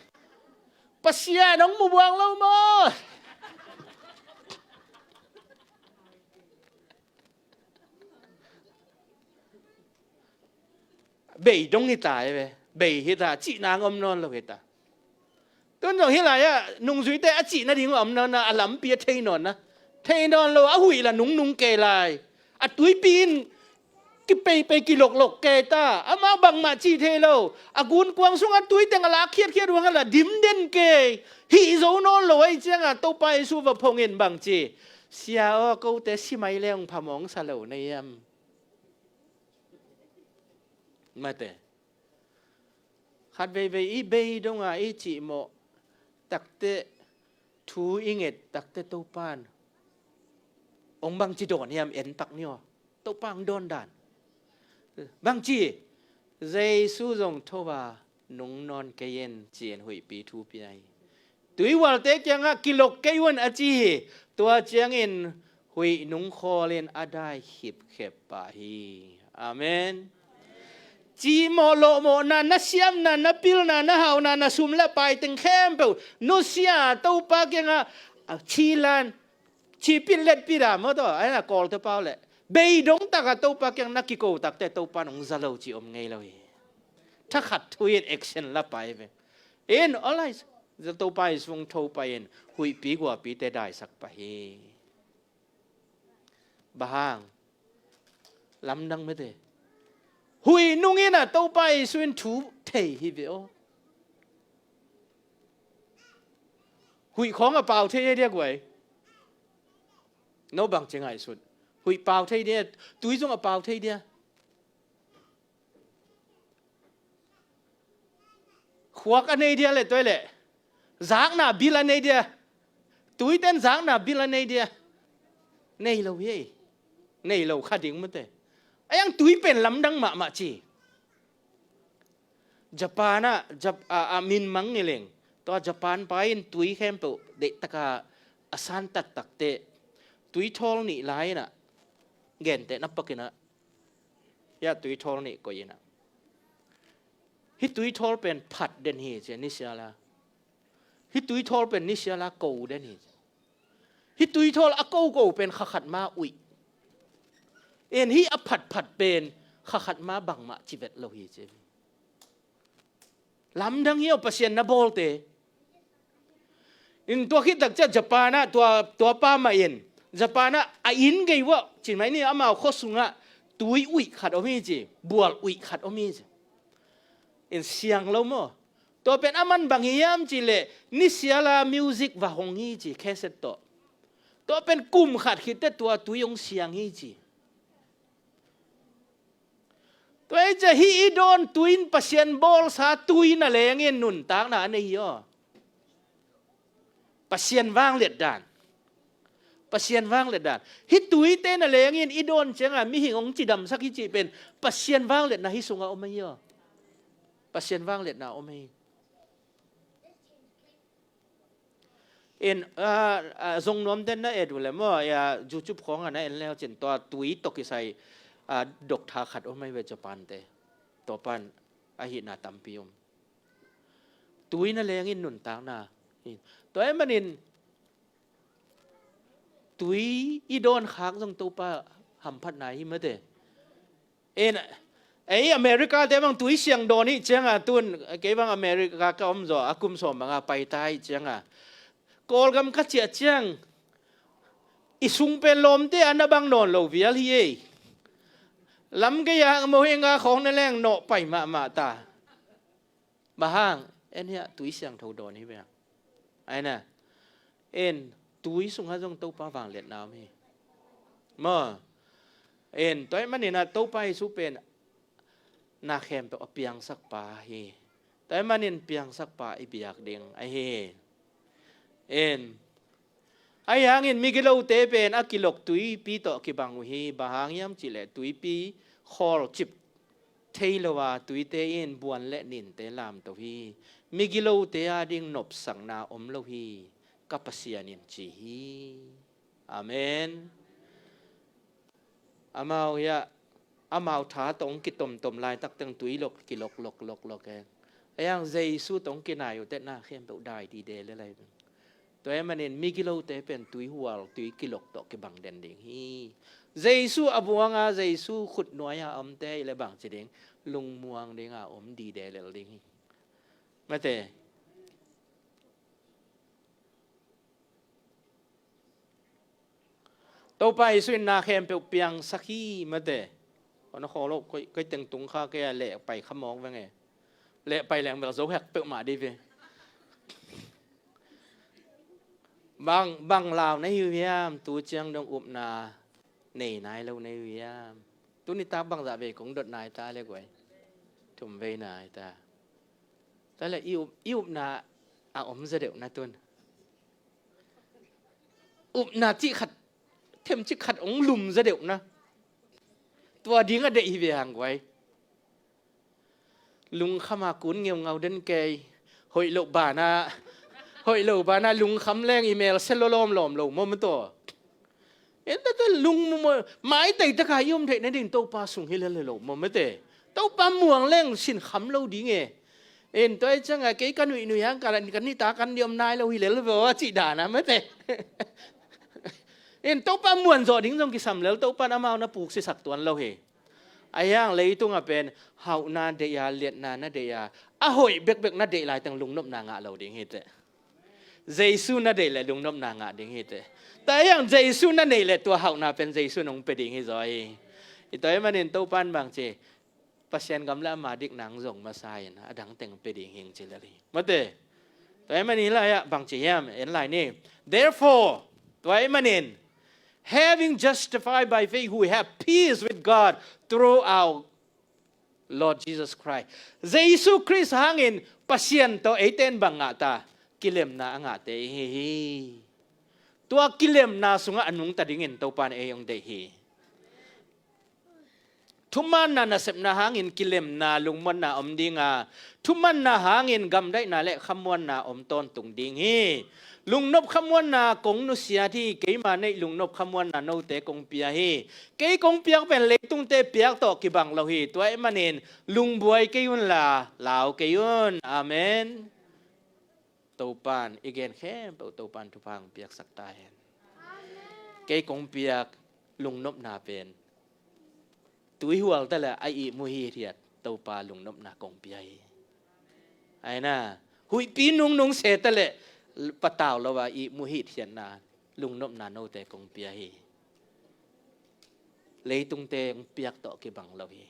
Pasian hong mubuang lo maw? Bei dong hita e ve. Bei hita cihna ngom nawn lo hita. Tun zong hi lai-ah nungzuite a cih nading a om nawn a lampi a thei nawn a thei nawn lo a huih la nungnung kei lai. A tuipi in kipeipei kiloklok kei ta amah bangmah cih thei lo. A gunkuang sungah tuiteng a lak khiatkhiat uh hang a la dimden kei. Hih zo nawn lo ahi cianga Topa Jesuh va phong in bang ci? Sia aw kote simai leong phamawng sa lo na hiam? Mate. Khat veivei i bei donga i cihmawh takteh thu i nget takteh Topan ong bangci dawn hiam en tak ni aw. Topa ong dawn dan bangci Jesu zong tho a nung nawn kei in ci-in huihpi thu pia hi. Tuihualte kiangah kilok kei un a ci hi. Tua ciangin huih nung khawlin a dai khipkhep pah hi. Amen. Cihmawh lawhmawhna na siamna na pilna na hauna na sum le paiteng khempeuh nusia Topa kiangah cilan cipit letpit a maw taw aina kawlte pau leh beidong taka Topa kiang na kiko takte Topa nong za lo ci om ngei lo hi. Thakhat thu in action la pai ve. In olai Topa Jesu ong tho pai in huihpi guapite daisak pah hi. Bang hang lamdang mete. Huih nungin a Topa Jesu in thu thei hi ve aw. Huih khawng a pau thei dia guai. No bang ci ngaihsut. Huih pau thei dia. Tui zong a pau thei dia. Khuak a nei dia le toi le zakna bil a nei dia. Tuiten zakna bil a nei dia. Nei lo hi. Nei lo kha ding mate. A yang tui pen lamdang mahmah ci. Japan ah, Jap-, a, a min mang ngeleng. Tua Japan pa in tui khempeuh deihtaka a san taktak teh, tui thawl nih lai inah gentehna pakinah, ya, tui thawl nih koih inah, hih tui thawl pen phat den hi ci, nisiala. Hih tui thawl pen nisiala ko den hi ci. Hih tui thawl a koko pen kha khat ma uih. En, hih a phatphat pen kha khat ma bangmah ci vet lo hi ci. Lamdang hi aw, Pasian na bawlte. In tua khit tak ciah Japan ah tua, tua pa mah in, Japan ah a inn gei uah, cin mai ni, amau khua sungah tui uih khat om hi ci, bual uih khat om hi ci. In siang lo maw. Tua pen a man bang hiam cih leh, nisiala music va hong hi ci, cassette tawh. Tua pen kum khat khit teh tua tui hong siang hi ci. Tua hi ciah hih i dawn tui in Pasian bawlsa tui na lengin nuntakna a nei hi aw. Pasian vangliat dan. Pasian vangliat dan. Hih tuite na lengin i dawn cianga mihing hong cidamsak hi cih pen Pasian vangliatna hih sungah om ahi aw. Pasian vangliatna om ahi. In, ah, ah, zong nuam den na et uh le maw, ya, YouTube khawngah na en leu cin tua tui tawh kisai, ah, doctor khat om ahi ve Japan te. Tua pan ahihna tampi om. Tui na lengin nuntakna. Tua ahih manin tui i dawn khak zong Topa hamphatna hi mate. En, ei America te bang tui siang dawn hi cianga tun, kei bang America ka om zaw, a kum sawm banga paita hi cianga. Kawlgam ka ciah ciang, i sung pen lawmte a na bang nawn lo vial hi ei. Lam gei a mohenga khawng na leng nawh pai mahmah ta. Bang hang, en hiah tui siangtho dawn hi ve. Aina, en tui sungah zong Topa vangliatna om hi. Maw, en tua ahih maninah Topa Jesu pen na khempeuh a piangsak pa hi. Tua ahih manin piangsak pa i biak ding ahi hi. En, ahi hangin migilote pen a kilok tuipi tawh kibang uh hi. Bang hang hiam cihleh tuipi khawlcip thei lo a tuite in buan le ninte lamto hi. Migilote ading nopsakna om lo hi, ka Pasian in ci hi. Amen. Amau hiah, amau tha tawh hong kitomtom laitak teng tui lok kilok lok lok lok e. Ahi hang Jesu tawh hong kinai uh teh na khempeuh dai dide le lai. Tua ahih manin migilote pen tuihual, tui kilok tawh kibang den ding hi. Jesu a buanga, Jesu khutnuai a omte i le bang ci ding, lungmuang dinga om dide lel ding hi. Mate. Topa Jesu in na khempeuh piangsak hi mate. Hona khawh lo, koi, koi teng tung kha kei a leh pai kha mawk veng e. Leh pai leng bel zo hek peuhmah dih ve. Bang, bang lau na hi uh hiam, tu ciang dong upna nei nai lo na hi uh hiam. Tu nitak bangzah vei kong dot nai ta le guai. Thum vei nai ta. Ta le i up, i upna a om za deuh na tun. Upna cih khat, themcik khat hong lum za deuh na. Tua ding a deih hi ve hang guai. Lungkham a kun ngeungau den kei. Hoih loh banah, hoih loh banah lungkham leng i mel se lo lawmlawm lo maw mataw. En tata lungmuang, maitai taka i om theih nading Topa sung hi lel hi lo maw mate. Topa muang leng sinkham lo ding e. En tua i cianga kei ka nuih nuih hang ka, ka nita kan di om nai lo hi lel ve aw a cih dana mate. En Topa muan zawh ding zong kisam lel, Topa in amau na puksisak tuan lo hi. Ahi hang leitungah pen hauhna deih a, liatna na deih a, a hoih bekbek na deih laiteng lungnopna ngah lo ding hi teh. Jesu na deih leh lungnopna ngah ding hi teh. Tua ahi hang Jesu na neih leh tua hauhna pen Jesu in hong pia ding hi zaw hi. I tua ahih manin Topa in bang ci, Pasian gam le ama dikna hong zong masa in a dang teng pia ding hi hong ci lel hi. Mate. Tua ahih manin lai ah bang ci hiam, en lai ni. Therefore, tua ahih manin, having justified by faith, we have peace with God through our Lord Jesus Christ. Jesu Khrist hangin Pasian tawh eite in bang ngah ta, kilemna a ngahte i hi hi. Tua kilemna sungah a nungta dingin Topa in ei hong deih hi. Thumanna nasepna hangin kilemna lungmuanna om ding a, thumanna hangin gamdaihna le khamuanna om tawntung ding hi. Lungnop khamuanna kong nusiat hi. Keima neih lungnop khamuanna note kong pia hi. Kei kong piak pen leitungte piak tawh kibang lo hi. Tua ahih manin lungbuai kei unla lau kei un. Amen. Topan i gen khempeuh Topan thupha hong piaksak ta hen. Kei kong piak lungnopna pen tuihual ta le a ihmu hithiat Topa lungnopna kong pia hi. Aina, huihpi nungnung se ta le patau lo a ihmu hithiatna lungnopna note kong pia hi. Leitungte hong piak tawh kibang lo hi.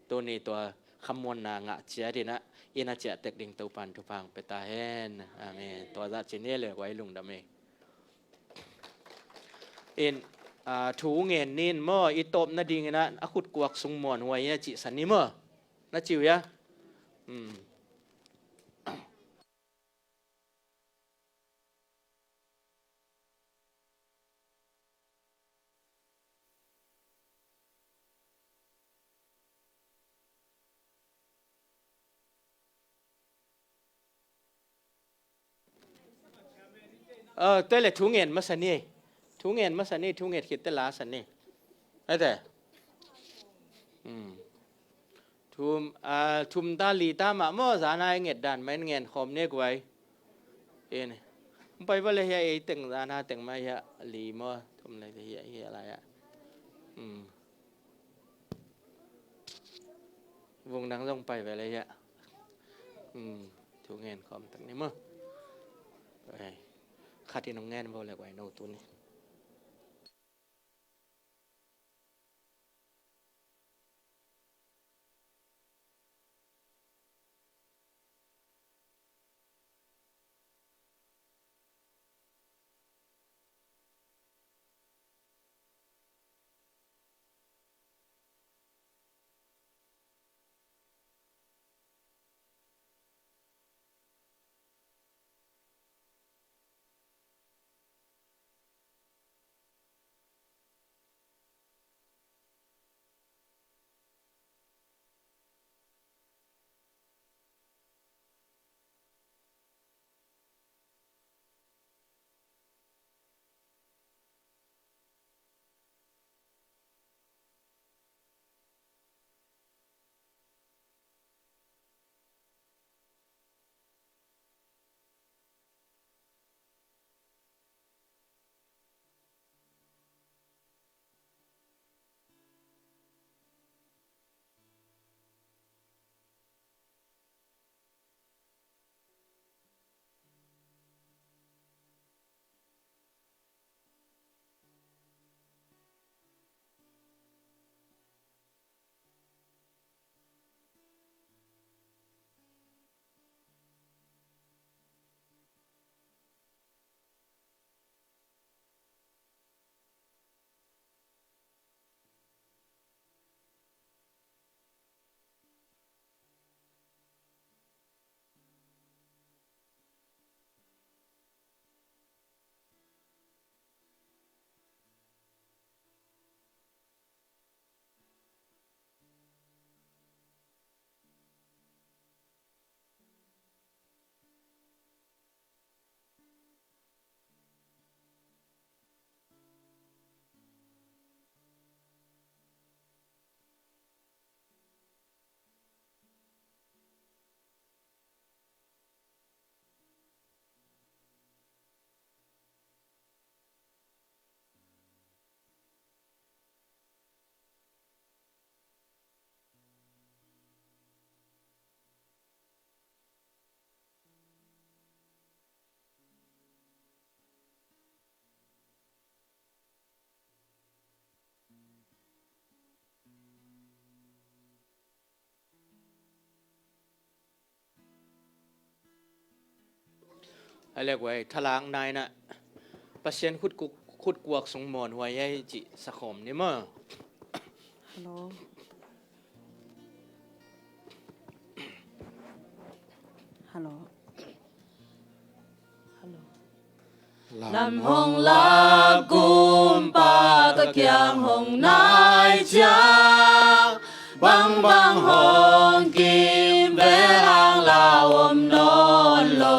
Tuni tua khamuanna ngah ciat in ah, i na ciah tek ding Topan thupha hong pia ta hen. Amen. Tua zah ci ni le guai lungdam hi. In, ah, thu ngen ni in maw, i tawp nadingin ah, a khutkuak sung muanhuai hi a cihsan ni maw. Na ci uh hia? Hmm. Tua le thu ngen masa ni. Thu ngen masa ni, thu nget khit te la sa ni. Ate. Hmm. Thum, ah, thum ta li ta mah maw, zana i nget dan mah in ngen khawm ni guai. Ene. Pai va le hia ei teng zana teng mah hia li maw, thum le hia, hia lai ah. Hmm. Vung dang zong pai ve le hia. Hmm. Thu ngen khawm tak ni maw. Khat in hong ngen vo le guai no tu ni. A lek uh ei, thalak nai-in ah Pasian khut ku-, khut kuak sung mawnhuai ei cih sakhawm ni maw? Hello. Hello. Hello. Lam hong lak, Kumpa ka kiang hong nai ciat. Bangbang hong kimvel hang la om nawn lo.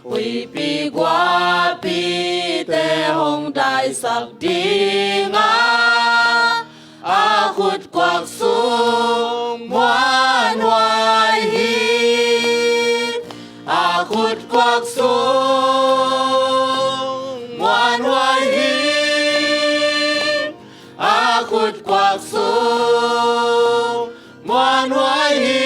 Huihpi guahpite hong daisak ding a, a khut kuak sung muanhuai hi. A khut kuak sung muanhuai hi. A khut kuak sung muanhuai hi.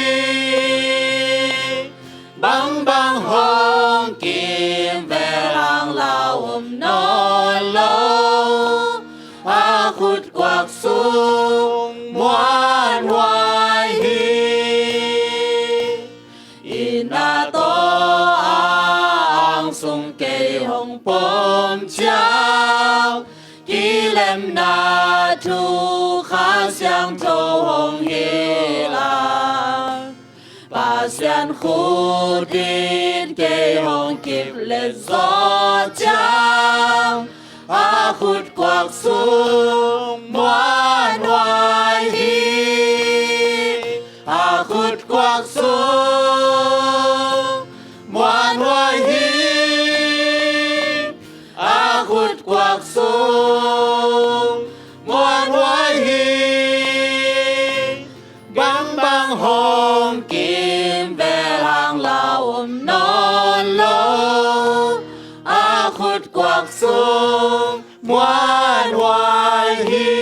Bangbang hong kimvel hang la om nawn lo. A khut kuak sung muanhuai hi. Inn a taw a, ang sung kei hong pom ciang, kilemna thu Kha Siangtho hong hilh a, Pasian khut in kei hong kip leh zaw ciang, a khut kuak sung muanhuai hi. A khut kuak sung muanhuai hi. A khut kuak sung muanhuai hi. Bangbang hong kimvel hang la om nawn lo. A khut kuak sung muanhuai hi.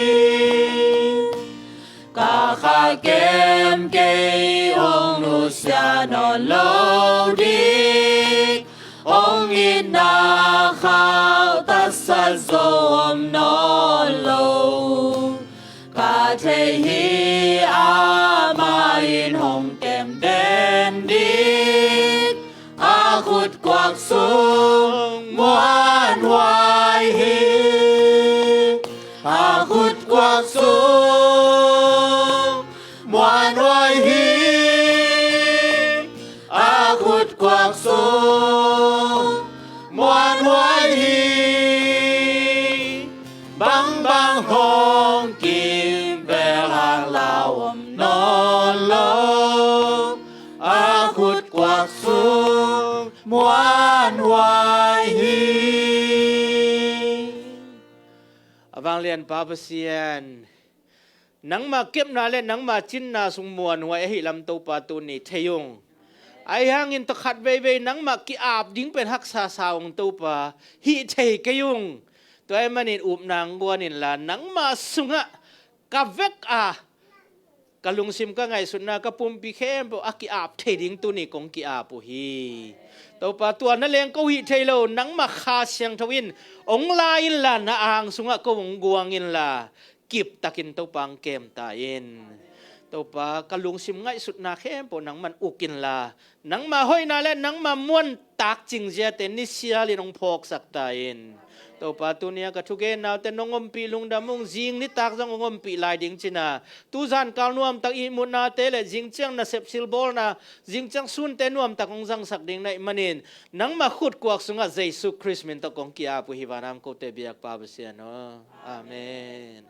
Ka kha kem kei hong nusia nawn lo ding, hong itna khauh tatsat zo om nawn lo. Ka thei hi, amah in hong kem den ding, a khut kuak sung muanhuai hi. A khut kuak sung muanhuai hi. A khut kuak sung muanhuai hi. Bangbang hong kimvel hang la om nawn lo. A khut kuak sung muanhuai hi. A vanglianpa Pasian, nangmah kepna le nangmah cinna sung muanhuai ahih lam Topa tuni thei ung. Ahi hangin tawh khat veivei nangmah ki-ap ding pen haksa sa ung Topa, hih thei kei ung. Tua ahih manin upna hong guan inla, nangmah sungah ka vek a, ka lungsim, ka ngaihsutna, ka pumpi khempeuh a ki-ap thei ding tuni kong ki-ap uh hi. Topa, tua na leng ko hih thei lo, nangmah Kha Siangtho in hong la inla, na ang sungah ko hong guang inla, kiptakin Topa hong kem ta in. Topa, ka lungsim ngaihsutna khempeuh nangman uk inla, nangmah hoihna le nangmah muantak cingziate nisialin hong phawksak ta in. Topa, tuni-a ka thugen naute nong ompih lungdam ung, zing nitak zong hong ompih lai ding cina, tuzan kal nuamtak ihmutnate le zingciang nasep silbawlna, zingciang sunte nuamtak hong zangsak ding na hih manin, nangmah khut kuak sungah Jesu Khrist min tawh kong ki-ap uh hi, vanam kote biakpa Pasian aw. Amen.